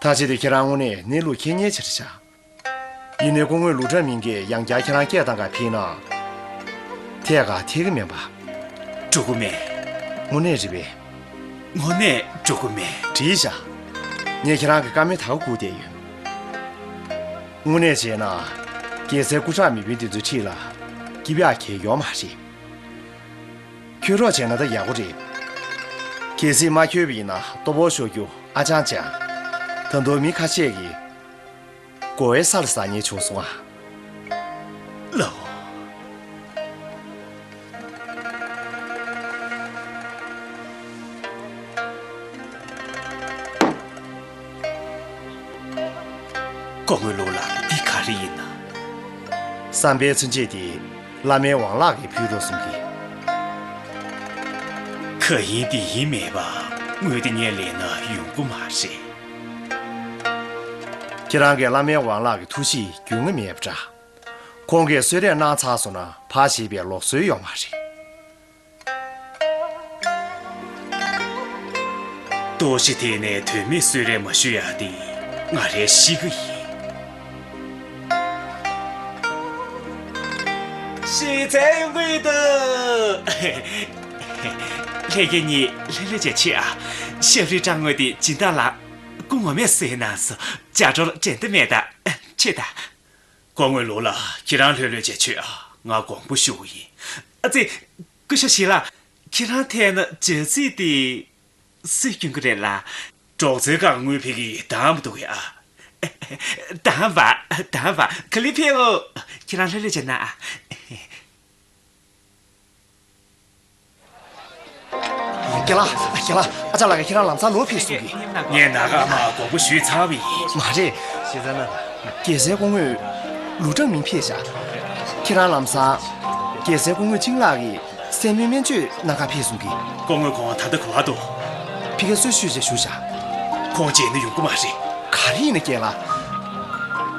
ད་ཆ་དེ་ཁྱེད་རང་དངོས་གནས་གནས་ལུགས་མཁྱེན་མཁན་ཆེ་དྲགས་ཤག་ཡིན་ནའི་སྐུ་ངོ་ལུའུ་ཀྲང་མིང་གིས་ཡང་བསྐྱར་ཁྱེད་རང་སྐད་བཏང་ག་ཕེབས་ན། ཐད་ཀར་ཐད་ཀྱི་མིན་པ། འགྲོ་གི་མེད། དངོས་གནས་རེད་པས། དངོས་གནས་འགྲོ་གི་མེད། འགྲིག་ཤག་ངས་ཁྱེད་རང་གི་བཀའ་མོལ་ད་ག་སྒུག་བསྡད་ཡོད། དངོས་གནས་བྱས་ན། རྒྱལ་སའི་སྐུ་དྲག་མི་དཔོན་དེ་ཚོའི་འཁྲིས་ལ་སྐྱིད་པ་གང་ཡང་ཡོད་མ་རེད། ཁྱོད་རོགས་བྱས་ན་ད་ཡག་པོ་རེད། གལ་སྲིད་མ་ཁྱོད་པ་ཡིན་ན་ལྟོ་ཕོག་ཤོར་རྒྱུ་ཨ་ཅང་ཅང་། ད་དུང་མི་ཁ་ཤས་ཀྱིས་གོ་བའི་ས་ལ་ཟ་ཉེན་བྱུང་སོང་ཨ། ལའོ། སྐུ་ངོ་ལུའུ་ལགས། འདི་ག་རེ་ཡིན་ན། བསམ་པའི་མཚོན་ཆས་དེ་བླ་སྨན་ཝང་ལགས་ཀྱིས་ཕུལ་རོགས་གསུང་གི། གང་ཡིན་འདི་ཡིན་མེད་པ་དངུལ་དེ་ངས་ལེན་ན་ཡོང་གི་མ་རེད། ཁྱེད་རང་གིས་བླ་སྨན་ཝང་ལགས་ཀྱི་ཐུགས་གཤིས་རྒྱུས་མངའ་མེད་པ་འདྲ། ཁོང་གིས་གསོལ་རས་གནང་ཚར་སོང་ན་ཕར་ཞེད་པའི་ལུགས་སྲོལ་ཡོད་མ་རེད། ལྟོགས་ཤི་ཐེབས་ནས་དོན་མེད་གསོལ་རས་མ་ཞུ་ཡག་དེ་ང་རའི་གཤིས་ཀ་ཡིན། གཞི་རྩའི་དངུལ་དུ། ལྷན་རྒྱས་གཉིས་ལྷོད་ལྷོད་བྱས་ཕྱིན་ཨ། ཤབ་རིའི་སྦྲང་ངོས་དེ་སྦྱིན་བདག་ལགས་སྐུ་ངོ་མས་གསོས་གནང་སོང་། ལྕགས་སྒྲོག་དྲན་ད་མེད་ད། ཕྱིན་ད། སྐུ་ངོ་ལུའུ་ལགས། ཁྱེད་རང་ལྷོད་ལྷོད་བྱས་ཕྱིན་ཨ། ང་དགོངས་པ་ཞུ་གི་ཡིན། ཨ་ཙི། སྐུ་ཞབས་ཞི་ལགས། ཁྱེད་རང་ཐད་ན་ལྗགས་རྩིས་དེ་སུས་སྐྱོན་གྱི་རེད་ལགས། གྲོགས་ཚོའི་སྒང་དངུལ་ཕུད་ཀྱི་དང་པོ་འདུག་གས་ཨ། དང་པ། དང་པ། ག་ལེར་ཕེབས་ཨོ། ཁྱེད་རང་ལྷོད་ལྷོད་བྱས་གནང་ཨ། རྒན་ལགས། རྒན་ལགས། ཨ་ཅག་ལགས་ཀྱིས་ཁྱེད་རང་ལམ་སང་ལོག་ཕེབས་གསུང་གི། ངས་ནངས་ཀ་མར་དགོངས་པ་ཞུས་ཚར་བ་ཡིན། མ་རེད། རྒྱལ་སྲས་སྐུ་ངོ་ལུའུ་ཀྲང་མིང་ཕེབས་ཤག་ཁྱེད་རང་ལམ་སང་རྒྱལ་སྲས་སྐུ་ངོ་ཅིང་ལགས་ཀྱིས་སྲས་མོའི་སྨན་བཅོས་གནང་གར་ཕེབས་གསུང་གི། སྐུ་ངོ་ཁོང་ད་ལྟ་ག་པར་འདུག་ཕ་གིར་གསོལ་ཞུས་བྱས་བཞུགས་ཤག་ཁོང་མཇལ་ན་ཡོང་གི་མ་རེད། ག་རེ་ཡིན་ན་རྒན་ལགས།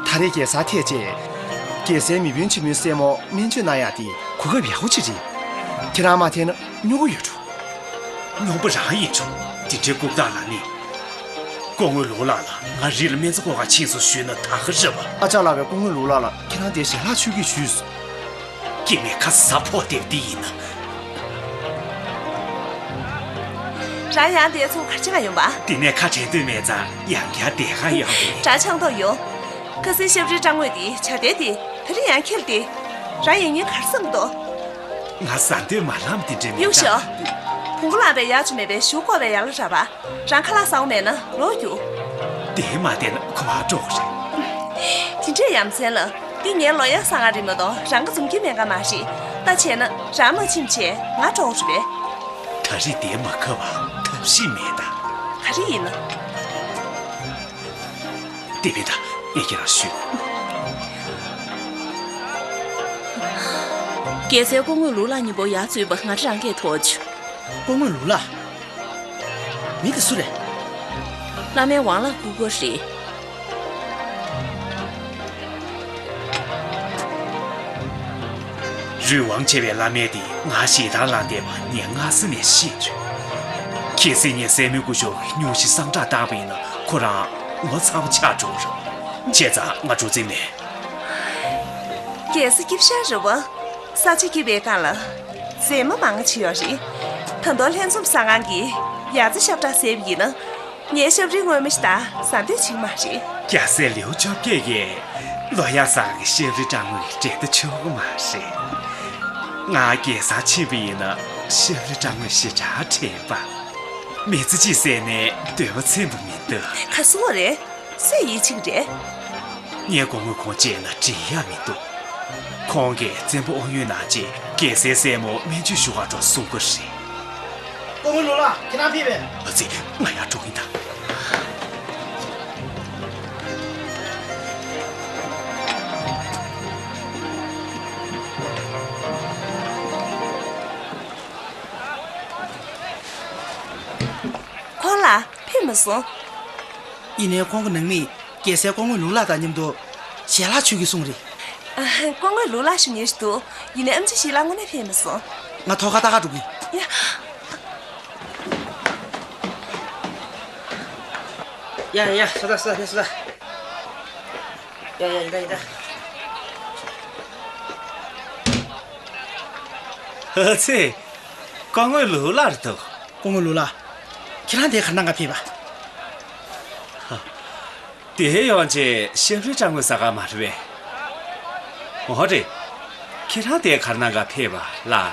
ད་རེས་རྒྱལ་སར་ཐད་རྗེས། རྒྱལ་སའི་མི་དཔོན་ཆེན་མོའི་སྲས་མོ་སྨན་བཅོས་གནང་ཡག་དེ་གོ་སྐབས་ཡག་པོ་ཅིག་རེད། ཁྱེད་རང་མ་ཐད་ན་སྨྱུ་གུ་ཡོད་འགྲོ། སྨྱོན་པ་རང་ཡིན་ཆོག་དེ་འདྲའི་ལྐུགས་རྟགས་ལབ་ནི། སྐུ་ངོ་ལུའུ་ལགས་ལ་ང་རི་ལ་སྨན་རྩྭ་བརྐོ་གར་ཕྱིན་སོང་ཞུས་ན་ད་ག་རེད་པ། ཨ་ཅག་ལགས་པས་སྐུ་ངོ་ལུའུ་ལགས་ལ་ཁྱེད་རང་དེ་ཞལ་ལག་མཆོད་ཀྱི་ཞུས་སོང་། སྐྱེ་མེད་ཁ་ས་ཕོག་བསྡད་པ་འདི་ཡིན་ན། རང་ཡང་དེ་ཚོ་གར་ཕྱིན་ག་ཡོང་པ། དེ་ནས་ཁ་བྲལ་འདོད་མེད་ཙང་ཡང་བསྐྱར་བསྡད་ག་ཡོང་པ་ཡིན། རང་ཆང་ཐོག་ཡོང་། ཁ་སང་ཤབ་རི་སྤྲང་ངོས་དེ་བྱ་དེ་དེ་ད་རིང་ཡང་ཁྱེར་ཏེ། རང་ཡིན་ཉིན་གར་སོང་འདུག་ང་ཟ་འདོད་མ་ལངས་དེ་འདྲ་མེད་ཡུག་ཤོག་བོང་གུ་ལངས་པའི་ཡག་ཅིག་མེད་པའི་གཞུ་བརྐོ་བའི་ཡག་ལ་རག་པ། རང་ཁ་ལག་ཟ་འོ་མེད་ན་ལོག་རྒྱུགས། དེ་མ་བསྡད་ན་ཁོ་བ་འགྲོ་གི་རེད། དེ་འདྲས་ཡ་མཚན་ལ་འདི་ངའི་ལོ་ཡག་ཟ་ག་རེད་མ་གཏོགས་རང་ག་འཛོམས་ཀྱི་མེད་ག་མ་རེད། ད་བྱས་ན་རང་མ་ཕྱིན་བྱས་ང་འགྲོ་གི་རེད་པས། ད་རེས་དེ་མ་ཁ་བ་ཐབས་ཤེས་མེད་ད། ག་རེ་ཡིན་ན། དེ་བས་ད་ངས་ཁྱེད་རང་ཞུས། རྒྱལ་སྲས་སྐུ་ངོ་ལུའུ་ལགས་མཉམ་པོ་ཡར་འཛུལ་བ་ང་རང་གིས་ཐོག་བྱུང་། སྐུ་ངོ་ལུའུ་ལགས། མི་དེ་སུ་རེད། བླ་མའི་ཝང་ལགས་སྐུ་སྒེར་རེད། རུས་དབང་ཆེ་བའི་བླ་མ་དེ་ང་ཞེ་སྡང་ལངས་བསྡད་པ་ངས་སྔ་ས་ནས་ཤེས་བྱུང་། གལ་སྲིད་ངས་སྲས་མོའི་སྐུ་ཞབས་སྨྱོ་ཤི་གསང་བསྒྲགས་བཏང་བ་ཡིན་ན་ཁོ་རང་ངོ་ཚ་པོ་ཆགས་འགྲོ་གི་རེད། བྱས་ཙང་ང་འགྲོ་རྩིས་མེད། རྒྱལ་ས་སྐྱིད་ཤར་རེད་པ། ས་ཆ་སྐྱིད་པའི་སྒང་ལ་མཛེས་མ་མང་ཆེ་ཡོད་རེད། ད་དུང་ལྷན་འཛོམས་གསར་ཁང་གིས་ཡ་རྩེ་ཤབ་བྲག་ཟེར་བ་ཡིན་ན། ངའི་ཤབ་རིའི་སྔོན་མོ་ཞིག་དང་ཟ་འདོད་བྱེད་ཀྱི་མ་རེད། རྒྱལ་སྲས་ལེའུ་བཅོ་བརྒྱད་ཀྱིས་ལོ་ཡག་ཟ་གི་ཤབ་རི་སྤྲང་ངོས་འགྲན་ཟླ་ཆོག་གི་མ་རེད། ང་རྒྱལ་སར་ཕྱིན་པ་ཡིན་ན་ཤབ་རི་སྤྲང་ངོས་ཞེ་དྲག་དྲན་པ། མི་ཚེ་གཅིག་ཟད་ནས་འདོད་པ་ཚིམ་པ་མི་འདུག་ག་སུ་བ་རེད། སུས་ཡིད་ཆེས་རེད། ངས་སྐུ་ངོ་ཁོང་བཅས་ན་འགྲིག་ཡག་མི་འདུག་ཁོང་གིས་བཙན་པོ་དབང་ཡོད་ནང་བཅས་རྒྱལ་སའི་སྲས་མོ་སྨན་བཅོས་ཞུ་ག་འགྲོ་གསུང་གི་རེད། སྐུ་ངོ་ལུའུ་ལགས་ཁྱེད་རང་ཕེབས་པས། ཨ་ཙི་ང་ཡར་འགྲོ་གི་ཡིན་ད། ཁོང་ལགས་ཕེབས་མ་སོང་། ཡིན་ནའི་ཁོང་གི་ནང་མིས་རྒྱལ་སྲས་སྐུ་ངོ་ལུའུ་ལགས་དང་མཉམ་དུ་ཞལ་ལག་མཆོད་ཀྱི་གསུངས་རེད། ཨ། སྐུ་ངོ་ལུའུ་ལགས་ཞུ་མཁན་ཞིག་འདུག་ཡིན་ནའི་ཨེམ་ཆི་ཞི་ལགས་དངོས་གནས་ཕེབས་མ་སོང་། ང་ཐོག་ཁ་ལྟ་ག་འགྲོ་གི་ཡིན། ཡ། ཡ་ཡ་ཡ། སོ་ད་སོ་ད་སོ་ད། ཡ་ཡ་ཡིན་ད་ཡིན་ད། ཨ་ཙི། སྐུ་ངོ་ལུའུ་ལགས་རེད་འདུག་སྐུ་ངོ་ལུའུ་ལགས། ཁྱེད་རང་དེ་ག་རེ་གནང་ག་ཕེབས་པ། དེ་ཡོང་ཆེད་ཤབ་རི་སྤྲང་ངོས་ཟ་ག་མ་རེད་པས། འོ་རེད། ཁྱེད་རང་དེ་ག་རེ་གནང་ག་ཕེབས་པ་ལགས།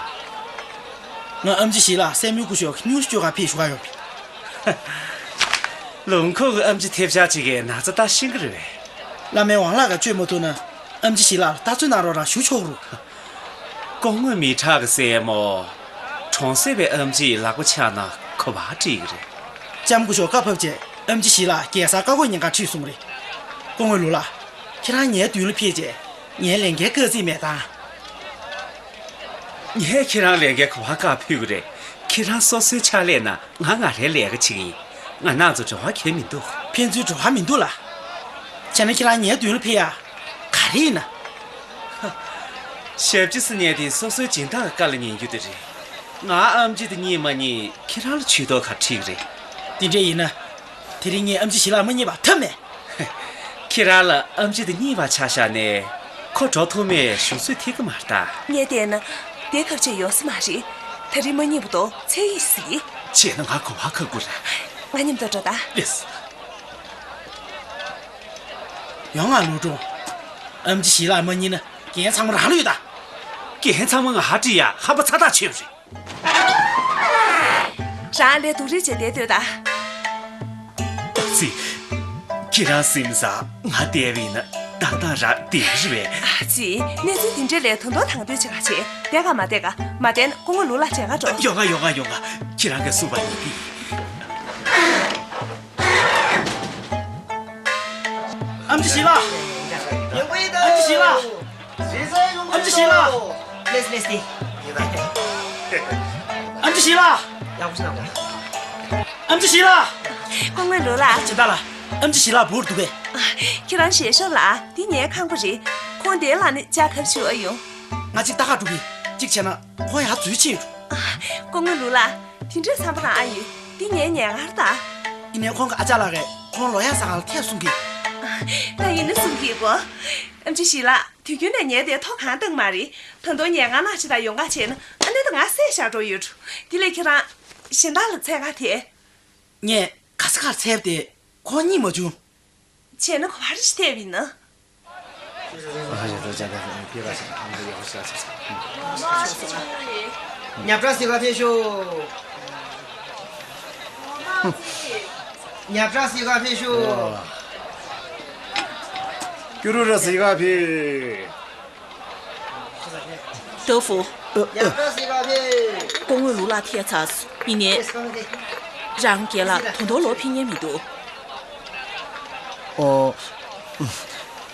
ང་ཨེམ་ཆི་ཞི་ལགས་སྲས་མོའི་སྐུ་ཞབས་སྨྱུ་གུ་བཅོས་ག་ཕེབས་ཞུ་ག་ཡོང་པས། ལུང་ཁུག་གི་ཨེམ་ཆི་ཐེབས་ཆག་ཅིག་གི་ན་ཚ་ད་ཤེས་ཀྱི་རེད་པས། བླ་མའི་ཝང་ལགས་ཀྱིས་བཅོས་མ་ཐུབ་ན་ཨེམ་ཆི་ཞི་ལགས་ལ་ལྟ་ཚོད་གནང་རོགས་རང་ཞུ་ཆོག་རུ། སྐུ་ངོ་མི་ཁྲག་གི་སྲས་མོ། གྲོང་གསེབ་པའི་ཨེམ་ཆིས་ལག་པ་འཆང་ན་ག་པར་འགྲིག་གི་རེད། ལྕམ་སྐུ་ཞབས་བཀའ་ཕབ་རྗེས་ཨེམ་ཆི་ཞི་ལགས་རྒྱལ་སར་བཀའ་བསྒོ་ཉན་གར་ཁྲིད་སོང་རེད། སྐུ་ངོ་ལུའུ་ལགས། ཁྱེད་རང་ངའི་མདུན་ལ་ཕེབས་རྗེས་ངའི་ལས་འགན་བཀག་རྩིས་མེད་དམ། ངས་ཁྱེད་རང་ལས་འགན་ག་པར་བཀག་ཕོད་ཀྱི་རེད། ཁྱེད་རང་སོ་སོའི་ཕྱག་ལས་ན་ང་ང་རའི་ལས་ཀ་བྱེད་ཀྱི་ཡིན། ང་རང་ཚོ་འབྲེལ་བ་གང་ཡང་མི་འདུག་ཕན་ཚུན་འབྲེལ་བ་མི་འདུག་ལགས། བྱས་ན་ཁྱེད་རང་ངའི་མདུན་ལ་ཕེབས་ཡ། ག་རེ་ཡིན་ན། ཞབས་ཕྱི་ཟེར་མཁན་དེ་སོ་སོའི་སྦྱིན་བདག་གི་བཀའ་ལ་ཉན་རྒྱུ་དེ་རེད། ང་ཨེམ་ཆི་དེ་རྙེད་མ་རྙེད་ཁྱེད་རང་ལ་ཇུས་གཏོགས་ག་རེ་ཁྲིད་ཀྱི་རེད། དེ་འདྲ་ཡིན་ན། དེ་རིང་ངས་ཨེམ་ཆི་ཞི་ལགས་མ་རྙེད་པ་ཐབས་མེད། ཁྱེད་རང་ལ་ཨེམ་ཆི་དེ་རྙེད་པ་ཆ་བཞག་ནས་ཁོ་འགྲོ་ཐུབ་མེད་ཞུ་ཚོད་ཐིག་གི་མ་རེད་ད། ངས་བལྟས་ན་དེ་ཁ་ཆེ་ཡོང་ས་མ་རེད། དེ་རིང་མ་རྙེད་པ་དོ་ཚེ་ཡིས་གཟིགས། བྱས་ན་ང་གོ་བ་ཁ་ཁུར། ང་མཉམ་དུ་འགྲོ་ད། ལེས། ཡོང་ང་ལུའུ་ཀྲུང་། ཨེམ་ཆི་ཞི་ལགས་མ་རྙེད་ན་འགན་ཚང་མ་རང་ལ་ཡོད་ད། འགན་ཚང་མ་ང་ཧ་ཀྲི་ཡ་ཧམ་པ་ཚ་ཐག་ཆོད་རེད། རང་ལས་སྡུག་རེ་བྱས་བསྡད་སྡོད་ད། ཙི། ཁྱེད་རང་སེམས་ས་ང་བསྡད་པ་ཡིན་ན་ཏག་ཏག་རང་བསྡད་ཀྱི་རེད་པས། ཨ་ཙི། གནས་ཚུལ་དེ་འདྲ་ལས་དོན་དོ་དང་དོད་བྱེད་ག་བྱེད། བསྡད་ག་མ་བསྡད་ག་མ་བསྡད་ན་སྐུ་ངོ་ལུའུ་ལགས་མཇལ་ག་འགྲོ། ཡོང་ང་ཡོང་ང་ཡོང་ང་། ཁྱེད་རང་གིས་གསུངས་པ་ཡིན་གྱི། ཨེམ་ཆི་ཞི་ལགས། ཨེམ་ཆི་ཞི་ལགས། ཨེམ་ཆི་ཞི་ལགས། ལེས་ལེས་ཏེ། ཨེམ་ཆི་ཞི་ལགས། ཡག་པོ་ཞིག་གནང་དགོས། ཨེམ་ཆི་ཞི་ལགས། སྐུ་ངོ་ལུའུ་ལགས། ཇི་ལྟར་ལགས། ཨེམ་ཆི་ཞི་ལགས་འབུར་འདུག་གས། ཁྱེད་རང་ཞལ་ཤོར་ལ། འདི་ངའི་ཁང་པ་རེད། ཁོང་དེའི་ལག་ནས་ལྕགས་ཐབ་ཞུ་ཨ་ཡོང་། ང་གཅིག་ལྟ་ག་འགྲོ་གི། གཅིག་བྱས་ན་ཁོང་ཡར་འཛུལ་ཕྱིན་ཡོད། སྐུ་ངོ་ལུའུ་ལགས། དེ་འདྲའི་བསམ་པ་རང་ཨ་ཡོད། འདི་ངའི་ཉལ་ཁང་རེད་ད། ཡིན་ནའི་ཁོང་གི་ཨ་ཅག་ལགས་ཀྱིས་ཁོང་ལོ་ཡག་ཟ་ཁང་ལ་ཐད་གསུང་གི། ད་ཡིན་ན་གསུང་གི་གོ། ཨེམ་ཆི་ཞི་ལགས། དུས་རྒྱུན་ནས་ངས་དེ་ཐོག་གང་བཏང་མ་རེད། ད་དུང་ཉལ་ཁང་ནང་ཕྱི་དང་ཡོང་ཁ་བྱས་ན་ཨ་ནི་ད་ང་བསད་བཞག་འགྲོ་ཡོད་འགྲོ། དེ་ལས་ཁྱེད་རང་གཞན་དག་ལ་འཚོལ་ག་དེ། ངས་ག་ས་གར་འཚོལ་བ་དེ་ཁོང་རྙེད་མ་བྱུང་། བྱས་ན་ག་པར་ཞིག་ཐེབས་ཡིན་ན། ཉག་ཕྲ་ཟིག་ག་ཕེབས་ཤོག་ཉག་ཕྲ་ཟིག་ག་ཕེབས་ཤོག་སྐྱུ་རུ་ར་ཟིག་ག་ཕེབས། ཏོ་ཧྥུ། སྐུ་ངོ་ལུའུ་ལགས་ཐད་ཚར་སོང་། ཡིན་ནའི། རང་རྒན་ལགས་ད་དུང་ལོག་ཕེབས་མཁན་མི་འདུག་ཨོ།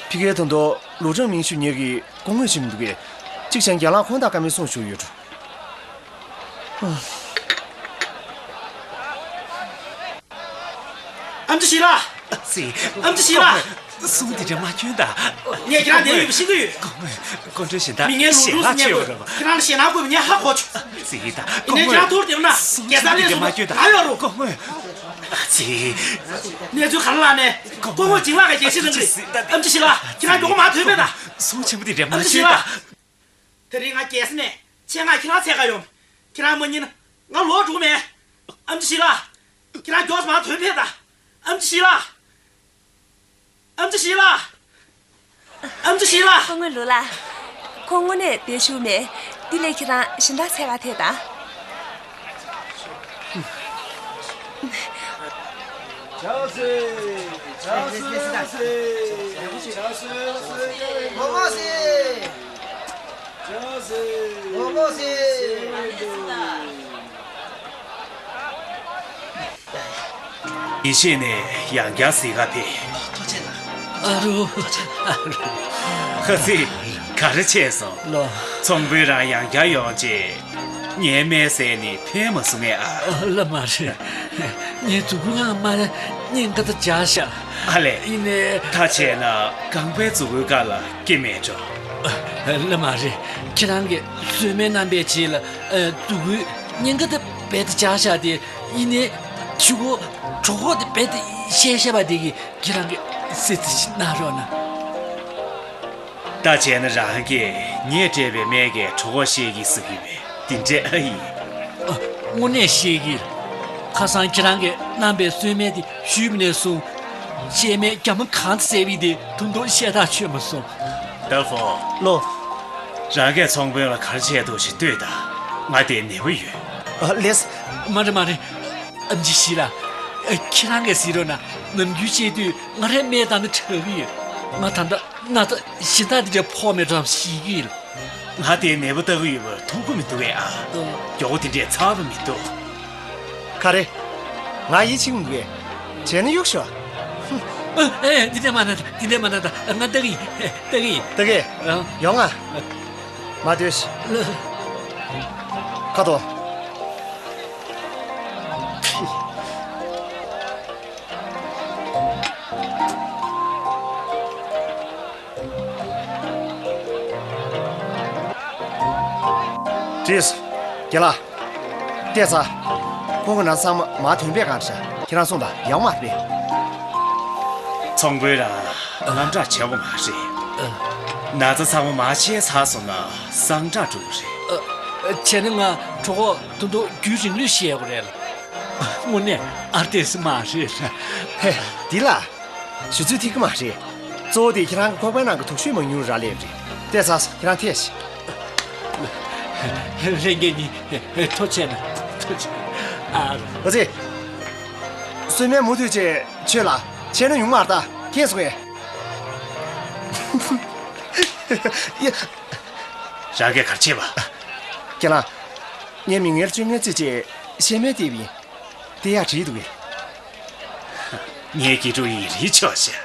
ཕ་གིར་ད་དུང་ལུའུ་ཁྲང་མིང་ཞུ་མཁན་གྱི་སྐུ་ངོ་ཞིག་མི་འདུག་གས། གཅིག་བྱས་ན་རྒན་ལགས་ཁོང་དང་བཀའ་མོལ་གསུང་ཞུ་ཡོད་འགྲོ། ཨེམ་ཆི་ཞི་ལགས། ཙི། ཨེམ་ཆི་ཞི་ལགས། གསུང་དེ་འདྲ་མ་སྐྱོན་དང་། ངས་ཁྱེད་རང་བསྡད་ཡོད་པ་ཤེས་ཀྱི་ཡོད། སྐུ་ངོ། སྐུ་མགྲོན་གཞན་དག་མི་ངན་ལུང་ཞལ་ལག་མཆོད་ཡོད་རེད་པ། ཁྱེད་རང་ཞེད་སྣང་དགོས་པ་ངས་ཧ་གོ་བྱུང་། ཙི་ད། ཡིན་ནའི་ཁྱེད་རང་ཐུགས་རྗེ་གནང་། རྒྱལ་ས་ལས་སུ་ང་ཡོད་རུང་། སྐུ་ངོ། ཙི། གནས་ཚུལ་ག་རེ་ལབ་ནའི་སྐུ་ངོ་བྱིན་རླབས་ཀྱི་རྒྱལ་སྲིད་གནང་གི་རེད། ཨེམ་ཆི་ཞི་ལགས། ཁྱེད་རང་མགྱོགས་པོ་མར་ཐོན་ཕེབས་དང་། གསུང་ཆེན་པོ་དེ་འདྲ་མ་ཨེམ་ཆི་ཞི་སྐྱོན་ལགས། དང་། དེ་རིང་ང་རྒྱལ་ས་ནས་ཆེད་མངགས་ཁྱེད་རང་འཚོལ་ག་ཡོང་། ཁྱེད་རང་མ་རྙེད་ན་ང་ལོག་འགྲོ་གི་མེད། ཨེམ་ཆི་ཞི་ལགས། ཁྱེད་རང་མགྱོགས་སུ་མར་ཐོན་ཕེབས་དང་། ཨེམ་ཆི་ཞི་ལགས། ཨེམ་ཆི་ཞི་ལགས། ཨེམ་ཆི་ཞི་ལགས། སྐུ་ངོ་ལུའུ་ལགས། ཁོང་དངོས་གནས་བསྡད་བཞུགས་མེད། དེ་ལས་ཁྱེད་རང་གཞན་དག་འཚོལ་ག་ཐད་དང་། ཡེ་ཤེས་ནས་ཡང་བསྐྱར་གཟིགས་ག་ཕེབས། ཨ་རོ། ཨ་རོ། ཧ་ཙི། ག་རེ་བྱས་སོང་། ལོ། ཚོང་དཔོན་རང་ཡང་བསྐྱར་ཡོང་རྗེས། ངའི་སྨན་ཟས་ནི་ཕན་མ་སོང་ངས་ཨ། ཨ། ལགས་མ་རེད། ངའི་མཛུ་གུ་ཡང་མ་རྙེད་ག་ད་བཞག་ཤག་ཨ་ལས། ཡིན་ནའི། ད་བྱས་ན་རྐང་པའི་མཛུ་གུའི་ཁ་ལ་སྐྱེ་མེད་འགྲོ། ཨ། ལགས་མ་རེད། ཁྱེད་རང་གིས་གསོལ་སྨན་བསྣམས་པའི་རྗེས་ལ། ཨ། མཛུ་གུའི་སྙིང་ག་དེ་རྦད་དེ་བཅག་བཞག་སྟེ། ཡིན་ནའི་གཞུག་གུ་གྲོད་ཁོག་དེ་རྦད་དེ་བཤལ་བཤལ་བ་དེ་གིས་ཁྱེད་རང་གིས་གསོལ་ཚིགས་ཤིག་གནང་རོགས་གནང་། ད་བྱས་ན་རང་གིས་ངས་སྤྲད་པའི་སྨན་གྱིས་གྲོད་ཁོག་བཤལ་གྱི་བཟོ་གི་མེད། དེ་འདྲ་ཨ་ཡིན། ཨ། དངོས་གནས་བཤལ་གྱི། ཁ་སང་ཁྱེད་རང་གིས་བསྣམས་པའི་གསོལ་སྨན་དེ་ཞུས་པ་ནས་བཟུང་། བཤལ་སྨན་རྒྱ་མ་གང་བསད་པའི་དེ་ད་དུང་བཤལ་ཐག་ཆོད་མ་སོང་། ཏོ་ཧྥུ། ལོ། རང་གིས་ཚོང་དཔོན་ལ་ག་རེ་བྱས་འདུག་ཞིག་ལྟོས་དང་། ང་དེ་ནད་པ་ཡོད། ཨ། ལགས། མ་རེད་མ་རེད། ཨེམ་ཆི་ཞི་ལགས། ཨ། ཁྱེད་རང་གིས་གཟིགས་རོགས་གནང་། ནམ་རྒྱུན་བཤལ་དུས་ང་རའི་སྨན་བཏང་ན་དྲག་གི་ཡོད། ང་ད་ལྟ་ན་ཚ་གཞན་དག་དེ་འདྲ་ཕོག་མེད་འགྲོ་བསམ་ཞེད་ཀྱི་ཡོད། ང་དེ་ནད་པ་ལྟ་གི་ཡོད་པ་མཐོང་གི་མི་འདུག་གས་ཨ། ཨ། མགྱོགས་པོ་དེ་འདྲས་ཚར་བ་མི་འདུག་ག་རེ། ང་ཡིད་ཆེས་མི་འདུག་གས། བྱས་ན་གཡུག་ཤོག་ཨ། ཨེ། འདི་འདྲས་མ་གནང་ད། འདི་འདྲས་མ་གནང་ད། ང་ལྟ་གི་ཡིན། ལྟ་གི་ཡིན། ལྟ་གི། ཨ། ཡོང་ང་། མ་སྡོད་ཤིག་ཁ་དོག་བྲིས། རྒན་ལགས། བལྟས་ཚར། ཁོང་གི་ན་ཚ་ཚང་མ་མར་ཐོན་པའི་སྒང་རེད་ཤག་ཁྱེད་རང་སོང་དང་། ཡོང་མ་རེད། ཚོང་དཔོན་རང་དངངས་སྐྲག་བྱེད་དགོས་མ་རེད། ཨ། ན་ཚ་ཚང་མ་མར་བཤལ་ཚར་སོང་ན་སངས་དྲག་འགྲོ་གི་རེད། ཨ། བྱས་ན་ང་གྲོད་ཁོག་ད་དུང་རྒྱུན་རིང་ལོས་བཤལ་དགོས་རེད་ལ། དངོས་གནས་ཨ། བལྟས་ས་མ་རེད། ཧེ། འདི་ལ། ཞུ་ཚོད་ཐིག་གི་མ་རེད། གཙོ་བོ་དེ་ཁྱེད་རང་གི་ཁོག་པའི་ནང་གི་དུག་ཤོས་མང་ཉུང་རག་ལས་རེད། བལྟས་ཚར་སོང་། ཁྱེད་རང་ཐད་ཤིག་ལྷན་རྒྱས་གཉིས་ཐུགས་རྗེ་གནང་། ཐུགས་རྗེ་གནང་། ཨ། ཨ་ཙི། གསོལ་སྨན་མུ་མཐུད་བྱས་མཆོད་ལ། བྱས་ན་ཡོང་མ་རེད་ད། མཁྱེན་སོང་ངས། ཡ། རང་གིས་ག་རེ་བྱས་པ། རྒན་ལགས། ངས་མི་ངན་ལ་བཅོ་ལྔའི་རྩིས་བྱས་བཤལ་སྨན་སྟེར་བ་ཡིན། དེ་ཡང་བྲིས་འདུག་གས། ངའི་དགེ་ཕྲུག་ཡིན་རིན་ཆོག་ཤག་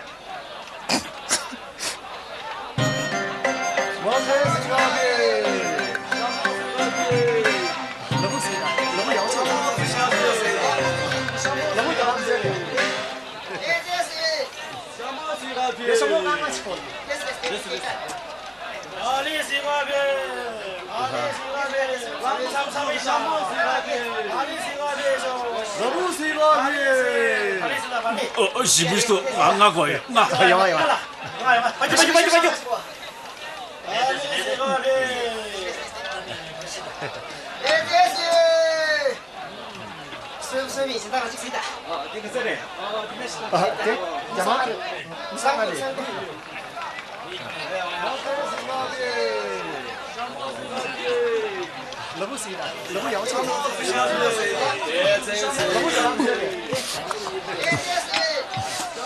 ཞིབ་ཏུ་ང་ང་གོ་ཡོད་ང་། ཡོང་ཡོང་། སུ་སུ་མི་ཞིག་ད་ར་ཅིག་སྲིད་ད། ཨ་དེ་རྒྱ་མ་རེད། ས་ང་རེད། ལ་བུ་སྲིད་ད། ལ་བུ་ཡག་ཆོག་ལ་བུ་ཡག་ཆོག་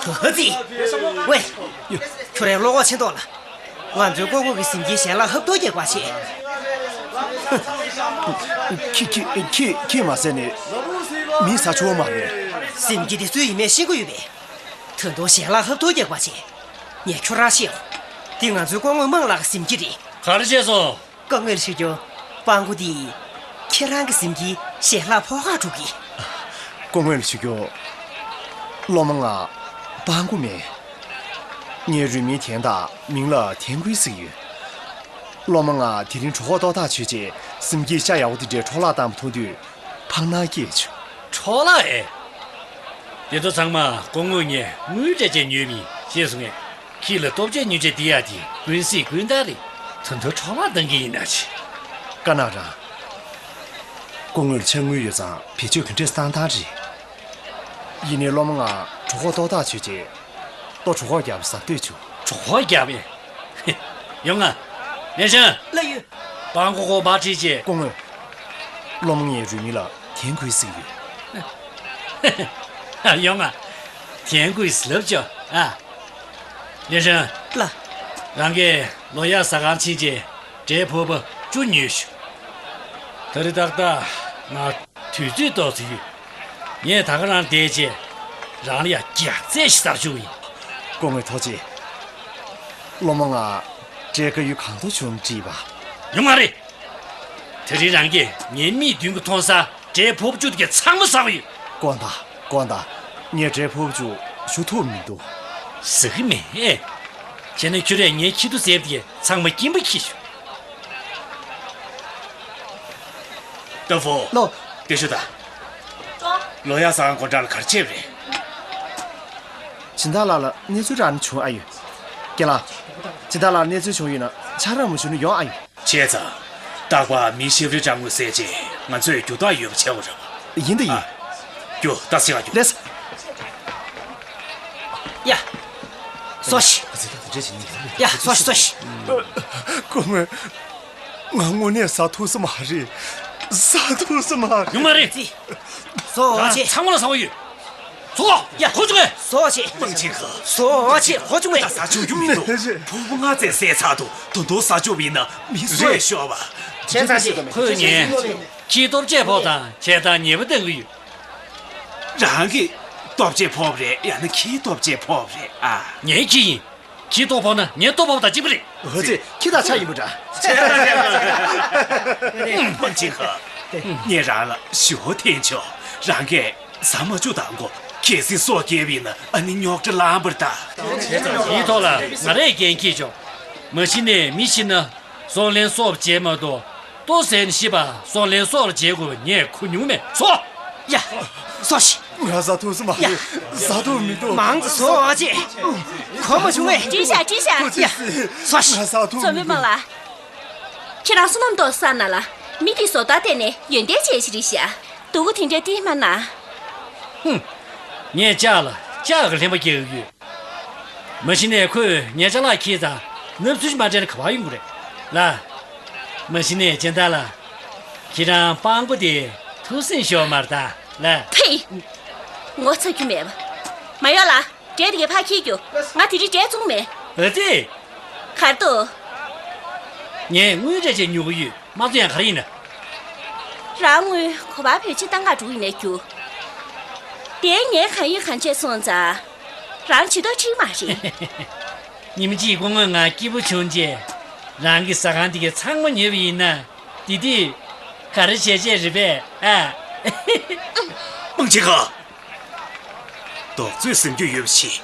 ཧ་ཙི། ཝེ། ཁྱོད་རའི་བློ་ཁོག་ཆེ་མདོག་ལ། ང་ཚོའི་སྐུ་ངོ་གི་གཟིམ་ཁྱིའི་ཞལ་ལག་ཧབ་ཐོབ་རྒྱག་པ་བྱེད། ཁྱི་ཁྱི་ཁྱི་ཁྱི་མ་ཟེར་ནས་མི་ཟ་ཆོག་མ་རེད། གཟིམ་ཁྱི་དེ་སུ་ཡིན་མེད་ཤེས་ཀྱི་ཡོད་པས། ད་དུང་ཞལ་ལག་ཧབ་ཐོབ་རྒྱག་པ་བྱེད། ངས་ཁྱོད་རང་ཤེས་འོ། འདི་ང་ཚོའི་སྐུ་ངོ་དམངས་ལགས་ཀྱི་གཟིམ་ཁྱི་རེད། ག་རེ་བྱས་སོང་། སྐུ་ངོ་ལ་ཞུ་རྒྱུ། སྤང་གོ་འདི། ཁྱེད་རང་གི་གཟིམ་ཁྱིའི་ཞལ་ལག་ཕོག་ཁག་འགྲོ་གི། སྐུ་ངོ་ལ་ཞུ་རྒྱུ། སློབ་མ་ང་སྤང་གོ་མེད། ངའི་རུས་མིང་ཐན་དང་མིང་ལ་ཐན་ཀུན་ཟེར་གྱི་ཡོད། སློབ་མ་ང་དེ་རིང་གྲོད་ཁོག་ལྟོགས་ཐག་ཆོད་རྗེས་གཟིམ་ཁྱིའི་ཤ་ཡག་པོ་དེ་འདྲའི་འཕྲོ་བརླག་བཏང་བ་མཐོང་དུས་ཕངས་སྣང་སྐྱེས་བྱུང་། འཕྲོ་བརླག་ཨེ། དེ་ཚོ་ཚང་མ་སྐུ་ངོ་ངས་དངུལ་སྤྲད་བྱས་ཉོས་པ་ཡིན་ཤེས་སོང་ངས། ཁྱི་ལ་ལྟོ་ཆས་ཉོ་ཆས་སྟེར་ཡག་དེ་ཀུན་གཟིགས་ཀུན་བཏགས་རེད། ད་དུང་འཕྲོ་བརླག་བཏང་གི་ཡིན་ན་ཆེ། དཀར་ནག་རང་། སྐུ་ངོ་ལ་ཕྱག་དངུལ་ཡོད་ཙང་བེད་སྤྱོད་ག་འདྲས་བཏང་སྟངས་རེད། ཡིན་ནའི་སློབ་མ་ང་གྲོད་ཁོག་ལྟོགས་ཐག་ཆོད་རྗེས་ལྟོ་གྲོད་ཁོག་རྒྱག་པ་ཟ་འདོད་བྱུང་། གྲོད་ཁོག་རྒྱག་པས། ཡོང་ང་། ལེན་ཤང་། ལགས་ཡོད། སྤང་གོ་ཁོག་མར་ཁྲིད་བྱས། སྐུ་ངོ། སློབ་མ་ངའི་རུས་མིང་ལ་ཐན་ཀུན་ཟེར་གྱི་ཡོད། ཡོང་ང་། ཐན་ཀུན་ཟེར་ལབ་ཅོ་ཨ། ལེན་ཤང་། ལགས། རང་གིས་ལོ་ཡག་ཟ་ཁང་ཕྱིན་བྱས་འབྲས་ཕོར་པ་བཅུ་ཉོས་ཤོག་ད་རེས་ཏག་ཏག་ང་དུས་ཚོད་ཏོག་ཙམ་ཡོད། ངས་ད་ག་རང་བསྡད་བྱས་རང་ལ་ཡ་རྒྱགས་ཚད་ཞིག་ཟ་བཅུག་ཡིན། སྐུ་ངོ་ཐུགས་རྗེ་ཆེ། སློབ་མ་ང་སྤྲད་དཀའ་ཡུལ་གང་དུ་བྱུང་དྲིས་པ། ཡོང་ང་རེད། དེ་རིང་རང་གིས་ངའི་མིག་མདུན་གྱི་མཐོང་ས་འབྲས་ཕོར་པ་བཅུ་དེ་ག་ཚང་མ་ཟ་བ་ཡོད། དཀོན་མདའ། དཀོན་མདའ། ངས་འབྲས་ཕོར་པ་བཅུ་ཞུ་ཐུབ་མི་འདུག་ཟ་གི་མེད། བྱས་ན་ཁྱོད་རས་ངའི་ཁྱི་ཐུ་ཟེར་བ་དེ་ཚང་མ་སྐྱིན་པ་ཁྱེར་ཤོག་ཏ་ཧྥུ། ལོ། དེ་ཤོད་དང་། ལོ་ཡག་ཟ་ཁང་སྒོ་འགྲམ་ལ་ག་རེ་བྱས་པ་རེད། སྦྱིན་བདག་ལགས་ལ་གནས་ཚུལ་རག་ན་བྱུང་ཨ་ཡོད། རྒན་ལགས། སྦྱིན་བདག་ལགས་གནས་ཚུལ་བྱུང་ཡོད་ན་ཆ་རག་མ་བྱུང་ན་ཡོང་ཨ་ཡོད། བྱས་ཙང་། རྟག་པར་མི་ཤེས་རིག་དྲ་ངོས་གསལ་རྗེས་ང་ཚོས་རྒྱུ་རྟགས་ཡོད་པ་བྱེད་དགོས་རེད་པ། ཡིན་ད་ཡིན། ཨ། རྒྱུ་རྟགས་ཟེར་བ་རྒྱུ། ལེས། ཡ། སོ་ཤི། ཡ་སོ་ཤི་སོ་ཤི། སྐུ་ངོ། ང་དངོས་གནས་ཟ་ཐུབ་ས་མ་རེད། ཟ་ཐུབ་ས་མ་རེད། ཡོང་མ་རེད། སོ་ཆེ། ཚང་མ་ལ་ཟ་བ་ཡོད། ཚོ། ཡ། ཁོ་ཚོ་གས། སོ་ཆེ། མང་ཆེ་ག་སོ་ཆེ། ཁོ་ཚོ་གས། ད་ཟ་ཆོག་རྒྱུ་མི་འདུག་ཕུང་པོ་ལྔ་ཙམ་བསད་ཚར་འདུག་ད་དུང་ཟ་ཆོག་པ་ཡིན་ན་མི་གསོད་ཤོར་བ། བྱས་ཙང་ཞིག་ཁོས་ངས་ཁྱིའི་ལྟོ་ཆས་ཕོག་དང་བྱས་ཙང་ཉེས་པ་བཏང་གི་ཡོད། རང་གི་ལྟོ་ཆས་ཕོག་པ་རེད་ཡང་ན་ཁྱིའི་ལྟོ་ཆས་ཕོག་པ་རེད་ཨ། ངའི་ཁྱི་ཡིན། ཁྱིའི་ལྟོ་ཕོག་ན་ངའི་ལྟོ་ཕོག་པ་དང་གཅིག་པ་རེད། འོ་ཙི། ཁྱི་དང་ཆ་ཡིན་པ་འདྲ། ཨུམ། པང་ཆེན་ཁ། ངས་རང་ལ་ཞུ་བ་འཐེན་ཆོག་རང་གིས་ཟ་མ་བཅུག་དང་གོ་གལ་སྲིད་སྲོག་སྐྱེལ་བ་ཡིན་ན་ཨ་ནི་རྙོག་དྲ་ལངས་པ་རེད་ད། དེའི་ཐོག་ལ་ང་རས་འགན་འཁྱེར་ཆོག་མ་གཞི་ནས་མི་ཤི་ན་སྲོག་ལན་གསོ་བ་བྱས་མ་གཏོགས། ལྟོ་ཟས་ནས་ཤི་བ་སྲོག་ལན་གསོ་བར་བྱེད་དགོས་པ་ངས་གོ་མྱོང་མེད། སོ། ཡ། སོ་ཤི། ང་ཟ་ཐུབ་ས་མ་རེད། ཟ་ཐུབ་མི་འདུག་མང་ཙམ་ཟོ་བ་ཅེ། གོ་མ་བྱུང་ངས། བྲིས་བཞག་བྲིས་བཞག་ཡ། སོ་ཤི། ང་ཟ་ཐུབ་མི་འདུག་མཚོ་མོའི་དམངས་ལ། ཁྱེད་རང་བསོད་ནམས་ཏོག་བསགས་ན་ལ། མི་དེ་བཟོ་ལྟ་བལྟས་ནས་ཡོན་ཏན་ཅན་ཞིག་རེད་ཤག་སྡུག་གུ་དེ་འདྲ་སྟེར་མ་གནང་། ཧུམ། ངས་ལྕགས་ལ་ལྕགས་ཀྱི་ལྷན་པ་རྒྱག་གི་ཡོད། མ་གཞི་ནས་ཁོས་ངའི་ཅ་ལག་ཁྱེར་ཙང་ནབ་ཚུལ་མ་སྤྲད་ན་ག་པར་ཡོང་གི་རེད་ལ། མ་གཞི་ནས་སྦྱིན་བདག་ལགས། ཁྱེད་རང་སྤང་པོ་དེ་ཐུགས་སེམས་ཤོར་མ་རེད་ད་ལ། ཕེ། ངོ་ཚ་རྒྱུ་མེད་པ། མ་ཡོང་ལ། འབྲས་དེ་གས་ཕར་འཁྱེར་རྒྱུ། ང་དེ་རིང་འབྲས་བཙོང་མེད། ཨ་ཙི། གར་འདུག་ངས་དངུལ་སྤྲད་བྱས་ཉོ་གི་ཡོད། མ་བཙོང་ཡང་ག་རེ་ཡིན་ན། རང་དངུལ་ག་པར་བེད་སྤྱོད་བཏང་ག་འགྲོ་ཡིན་ནའི་རྒྱུ། དེ་ངས་གང་ཡོད་གང་བྱས་སོང་ཙང་། རང་བྱེད་ཐུབ་ཀྱི་མ་རེད། ཉིན་གཅིག་སྐུ་ངོ་ང་སྐྱིད་པོ་བྱུང་རྗེས། རང་གི་ཟ་ཁང་འདི་གའི་ཚང་མ་ཉོས་པ་ཡིན་ན། དེ་དུས་ག་རེ་བྱས་བྱས་རེད་པས་ཨ། མང་ཆེ་ག་རྡོག་རྫིས་ཟིན་རྒྱུ་ཡོད་པ་ཞིག་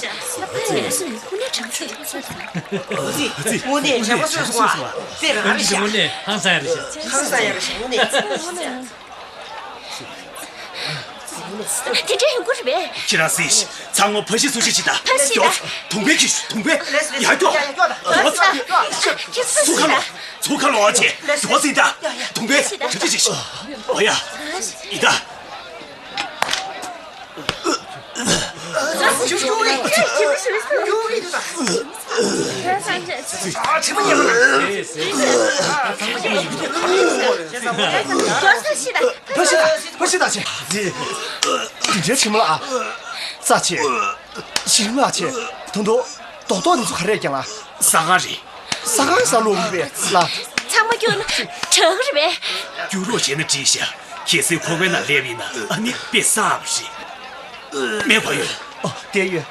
ཤག་དངོས་གནས་དྲང་ཚིག་དྲང་ཚིག་དངོས་གནས་དྲང་པོ་བཟོས་སོང་བ། དཔེ་རང་རེད་ཤག་དངོས་གནས་ཧང་སང་ཡ་རེད་ཤག་ཧང་སང་ཡ་རེད་ཤག་དངོས་གནས། དེ་འདྲའི་ཡོང་གི་རེད་པས། ཁྱེད་རང་གཟིགས། ཚང་མ་ཕ་གཞིས་སུ་ཞིག་བྱེད་དང་། ཕ་གཞིས་དང་། དུང་པའི་ཁྱི་དུང་པའི་ཡ་ཀྱོག་ཀྱོག་ཀྱོག་ཀྱོག་ཚུགས་ཁ་ལོ། ཚུགས་ཁ་ལོ་བྱེད། ཀྱོག་ཟིན་དང་། དུང་པའི་ཁྱི་ཁྱི་ཞིག་ཨོ་ཡ། ཡི་ད། ཕ་གཞིས་དང་ཕ་གཞིས་དང་ཆེ། དེ་འདྲའི་ཆེན་མོ་ལ་ཨ། རྩ་ཆེ། ཞིང་ལ་ཆེ། དོན་དུ་རྡོག་རྡོག་དེ་ཚོ་ག་རེ་རྒྱག་ལ། ཟ་ཁང་རེད། ཟ་ཁང་ཟ་ལུགས་རེད་པས་ལ། ཚང་མ་སྐྱུར་ན་དྲག་རེད་པས། སྐྱུར་རོགས་བྱས་ན་འགྲིག་ཤག་གལ་སྲིད་ཁོ་པའི་ནང་སླེབས་ཡིན་ན་ཨ་ནི་དཔེ་བསགས་པ་རེད། མེད་པ་ཡོད། ཨོ་དེ་ཡོད།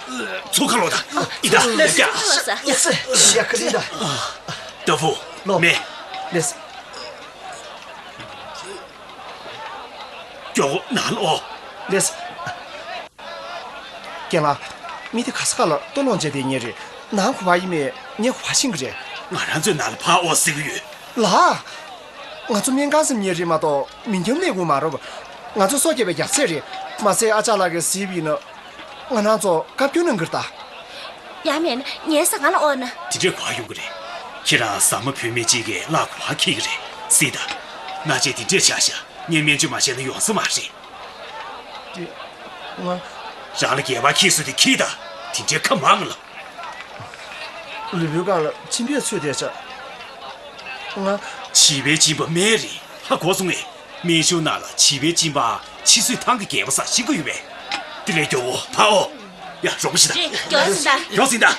ཚུགས་ཁ་ལོ་དང་ཡི་དྭགས་ལེགས་སོ། ཡ་ཁ་ལི་དང་། ཏ་ཕུ། ལོ། མེ། ལེས། མགྱོགས་པོ་ནང་ལ་ཨོ། ལེས། རྒན་ལགས། མི་དེ་ག་ས་ག་ལ་ལྟོ་སློང་བྱས་བསྡད་མཁན་རེད། ནང་ག་པར་ཡིན་མེད་ངས་ག་པར་ཤེས་ཀྱི་རེད། ང་རང་ཚོའི་ནང་ལ་ཕར་ཨོ་ཟེར་གྱི་ཡོད། ལགས། ང་ཚོ་སྨན་ཁང་ཟེར་མཁན་རེད་མ་གཏོགས་མི་འཁྱམ་གནས་ཁུལ་མ་རེད། ང་ཚོ་སྲོག་བསྐྱབས་པའི་རྒྱགས་ཚད་རེད། མ་ཟད་ཨ་ཅག་ལགས་ཀྱིས་གཟིགས་པ་ཡིན་ན། ང་རང་ཚོ་བཀའ་བཀྱོན་གནང་གི་རེད་ད། ཡང་མིན་ངའི་ཟ་ཁང་ལ་ཨོ་ན། དེ་འདྲས་ག་པར་ཡོང་གི་རེད། ཁྱེད་རང་ཟ་མ་བུད་མེད་ཅིག་གིས་གླགས་ག་པར་འཁྱེར་གི་རེད། གཟིགས་དང་། མནའ་བྱས་དེ་འདྲས་ཆགས་ཤག་ངས་སྨན་བཅོས་མ་བྱས་ན་ཡོང་ས་མ་རེད། དེ། ང་། རང་ལ་སྒལ་པར་འཁྱེར་སྲོལ་དེ་འཁྱེར་དང་། དེ་འདྲའི་ཁ་མང་ལ། ལུས་པོའི་སྒང་ལ་མཆིན་པས་ཚོས་བསྡད་ཤག་ང་། བྱིས་པའི་གཅིན་པ་སྨན་རེད། ཧ་གོ་སོང་ངས། སྨན་གཞུང་ནང་ལ་བྱིས་པའི་གཅིན་པ་ཕྱི་བསྲེག་ཐང་གི་སྒལ་པ་ཟ་ཤེས་ཀྱི་ཡོད་པས། དེ་ལས་མགྱོགས་པོ་ཕར་ཨོ། ཡ་རོགས་པོ་ཞིག་དང་། རེད། མགྱོགས་ཟིན་དང་། མགྱོགས་ཟིན་དང་།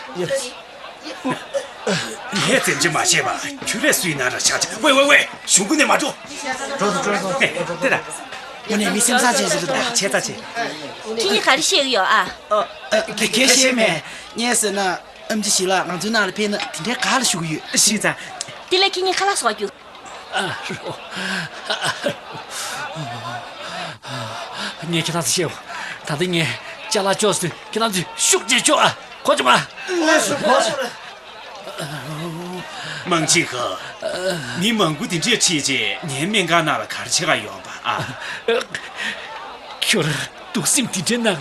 ངས་འཛེམ་བྱེད་མ་བྱས་པ་ཁྱོད་རས་སུའི་ནང་ར་ཆགས་ཆགས། ཝེ་ཝེ་ཝེ། གཞུང་ཀུན་ནས་མ་འགྲོ། འགྲོ་སོང་། འགྲོ་སོང་། ཧེ། དེ་ད། དངོས་གནས་མི་སེམས་བཟང་ཅན་ཞིག་རེད་ད། བྱས་ཙང་བྱས། ཁྱེད་གཉིས་ག་རེ་བཤད་ཀྱི་ཡོད་ཨ། ཨ། ག་ག་གས་བཤད་མེད། ངས་ཟེར་ན། ཨེམ་ཆི་ཞིག་ལ་ང་ཚོའི་ནང་ལ་ཕེབས་ན་དེ་འདྲའི་དགའ་ལ་ཞུ་གི་ཡོད། ཤེས་ཙང་། དེ་ལས་ཁྱེད་གཉིས་ཁ་ལག་བཟོ་རྒྱུ། ཨ། རོ། ངས་ཁྱེད་རང་ཚོ་བཤད་འོ། ད་ལྟ་ངས་ཅ་ལག་ཅོག་ཟིན། ཁྱེད་རང་ཚོས་ཤུགས་ཆེ་ཅོག་ཨ། གོ་བྱུང་ཨ། ལགས་སོ། གོ་བྱུང་། མང་ཆེ་ག་མི་མང་པོ་དེ་འདྲས་ཁྲིད་རྗེས་ངའི་སྨན་ཁང་ནང་ལ་ག་རེ་བྱེད་ག་ཡོང་པ། ཨ། ཁྱོད་ར་སྡུག་སེམས་དེ་འདྲའི་ནང་།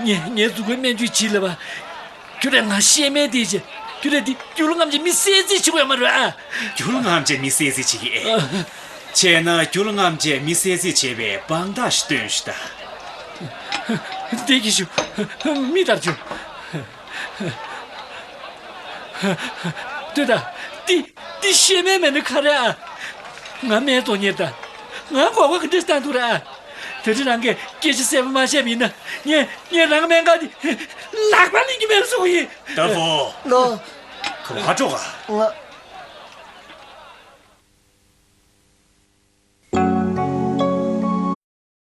ངས་ངའི་གཟུགས་པོའི་སྨན་བཅོས་བྱེད་ལབ་པ། ཁྱོད་ར་ང་བཤད་མེད་དེ་བྱས། ཁྱོད་ར་དེ་རྒྱུ་ལོ་ངམ་བྱས་མི་གསད་རྩིས་བྱེད་དགོས་ཡ་མ་རེད་ཨ། རྒྱུ་ལོ་ངམ་བྱས་མི་གསད་རྩིས་བྱེད་ཀྱི་ཨེ། བྱས་ན་རྒྱུ་ལོ་ངམ་བྱས་མི་གསད་རྩིས་བྱེད་པའི་དཔང་རྟགས་ཤིག་སྟོན་ཞུ་ད། བསྡད་ཀྱི་ཞུ། མིག་ལྟ་ཞུ། ལྟོས་དང་། འདི་འདི་བཤད་མེད་མེད་ནི་ག་རེ་ཨ། ང་སྨན་བཙོང་མཁན་དང་། ང་མགོ་སྐོར་ག་འདྲ་བཏང་འདུག་ར་ཨ། དེ་འདྲ་རང་གིས་སྐད་ཆ་གསལ་པོ་མ་བཤད་པ་ཡིན་ན། ངས་ངས་རང་སྨན་ཁང་འདི་ལག་པ་ལེན་གྱི་མེད་བཟོ་གི་ཡིན། ཏ་ཧྥུ། ལོ། ཁོ་ཕར་འགྲོ་ག་ང་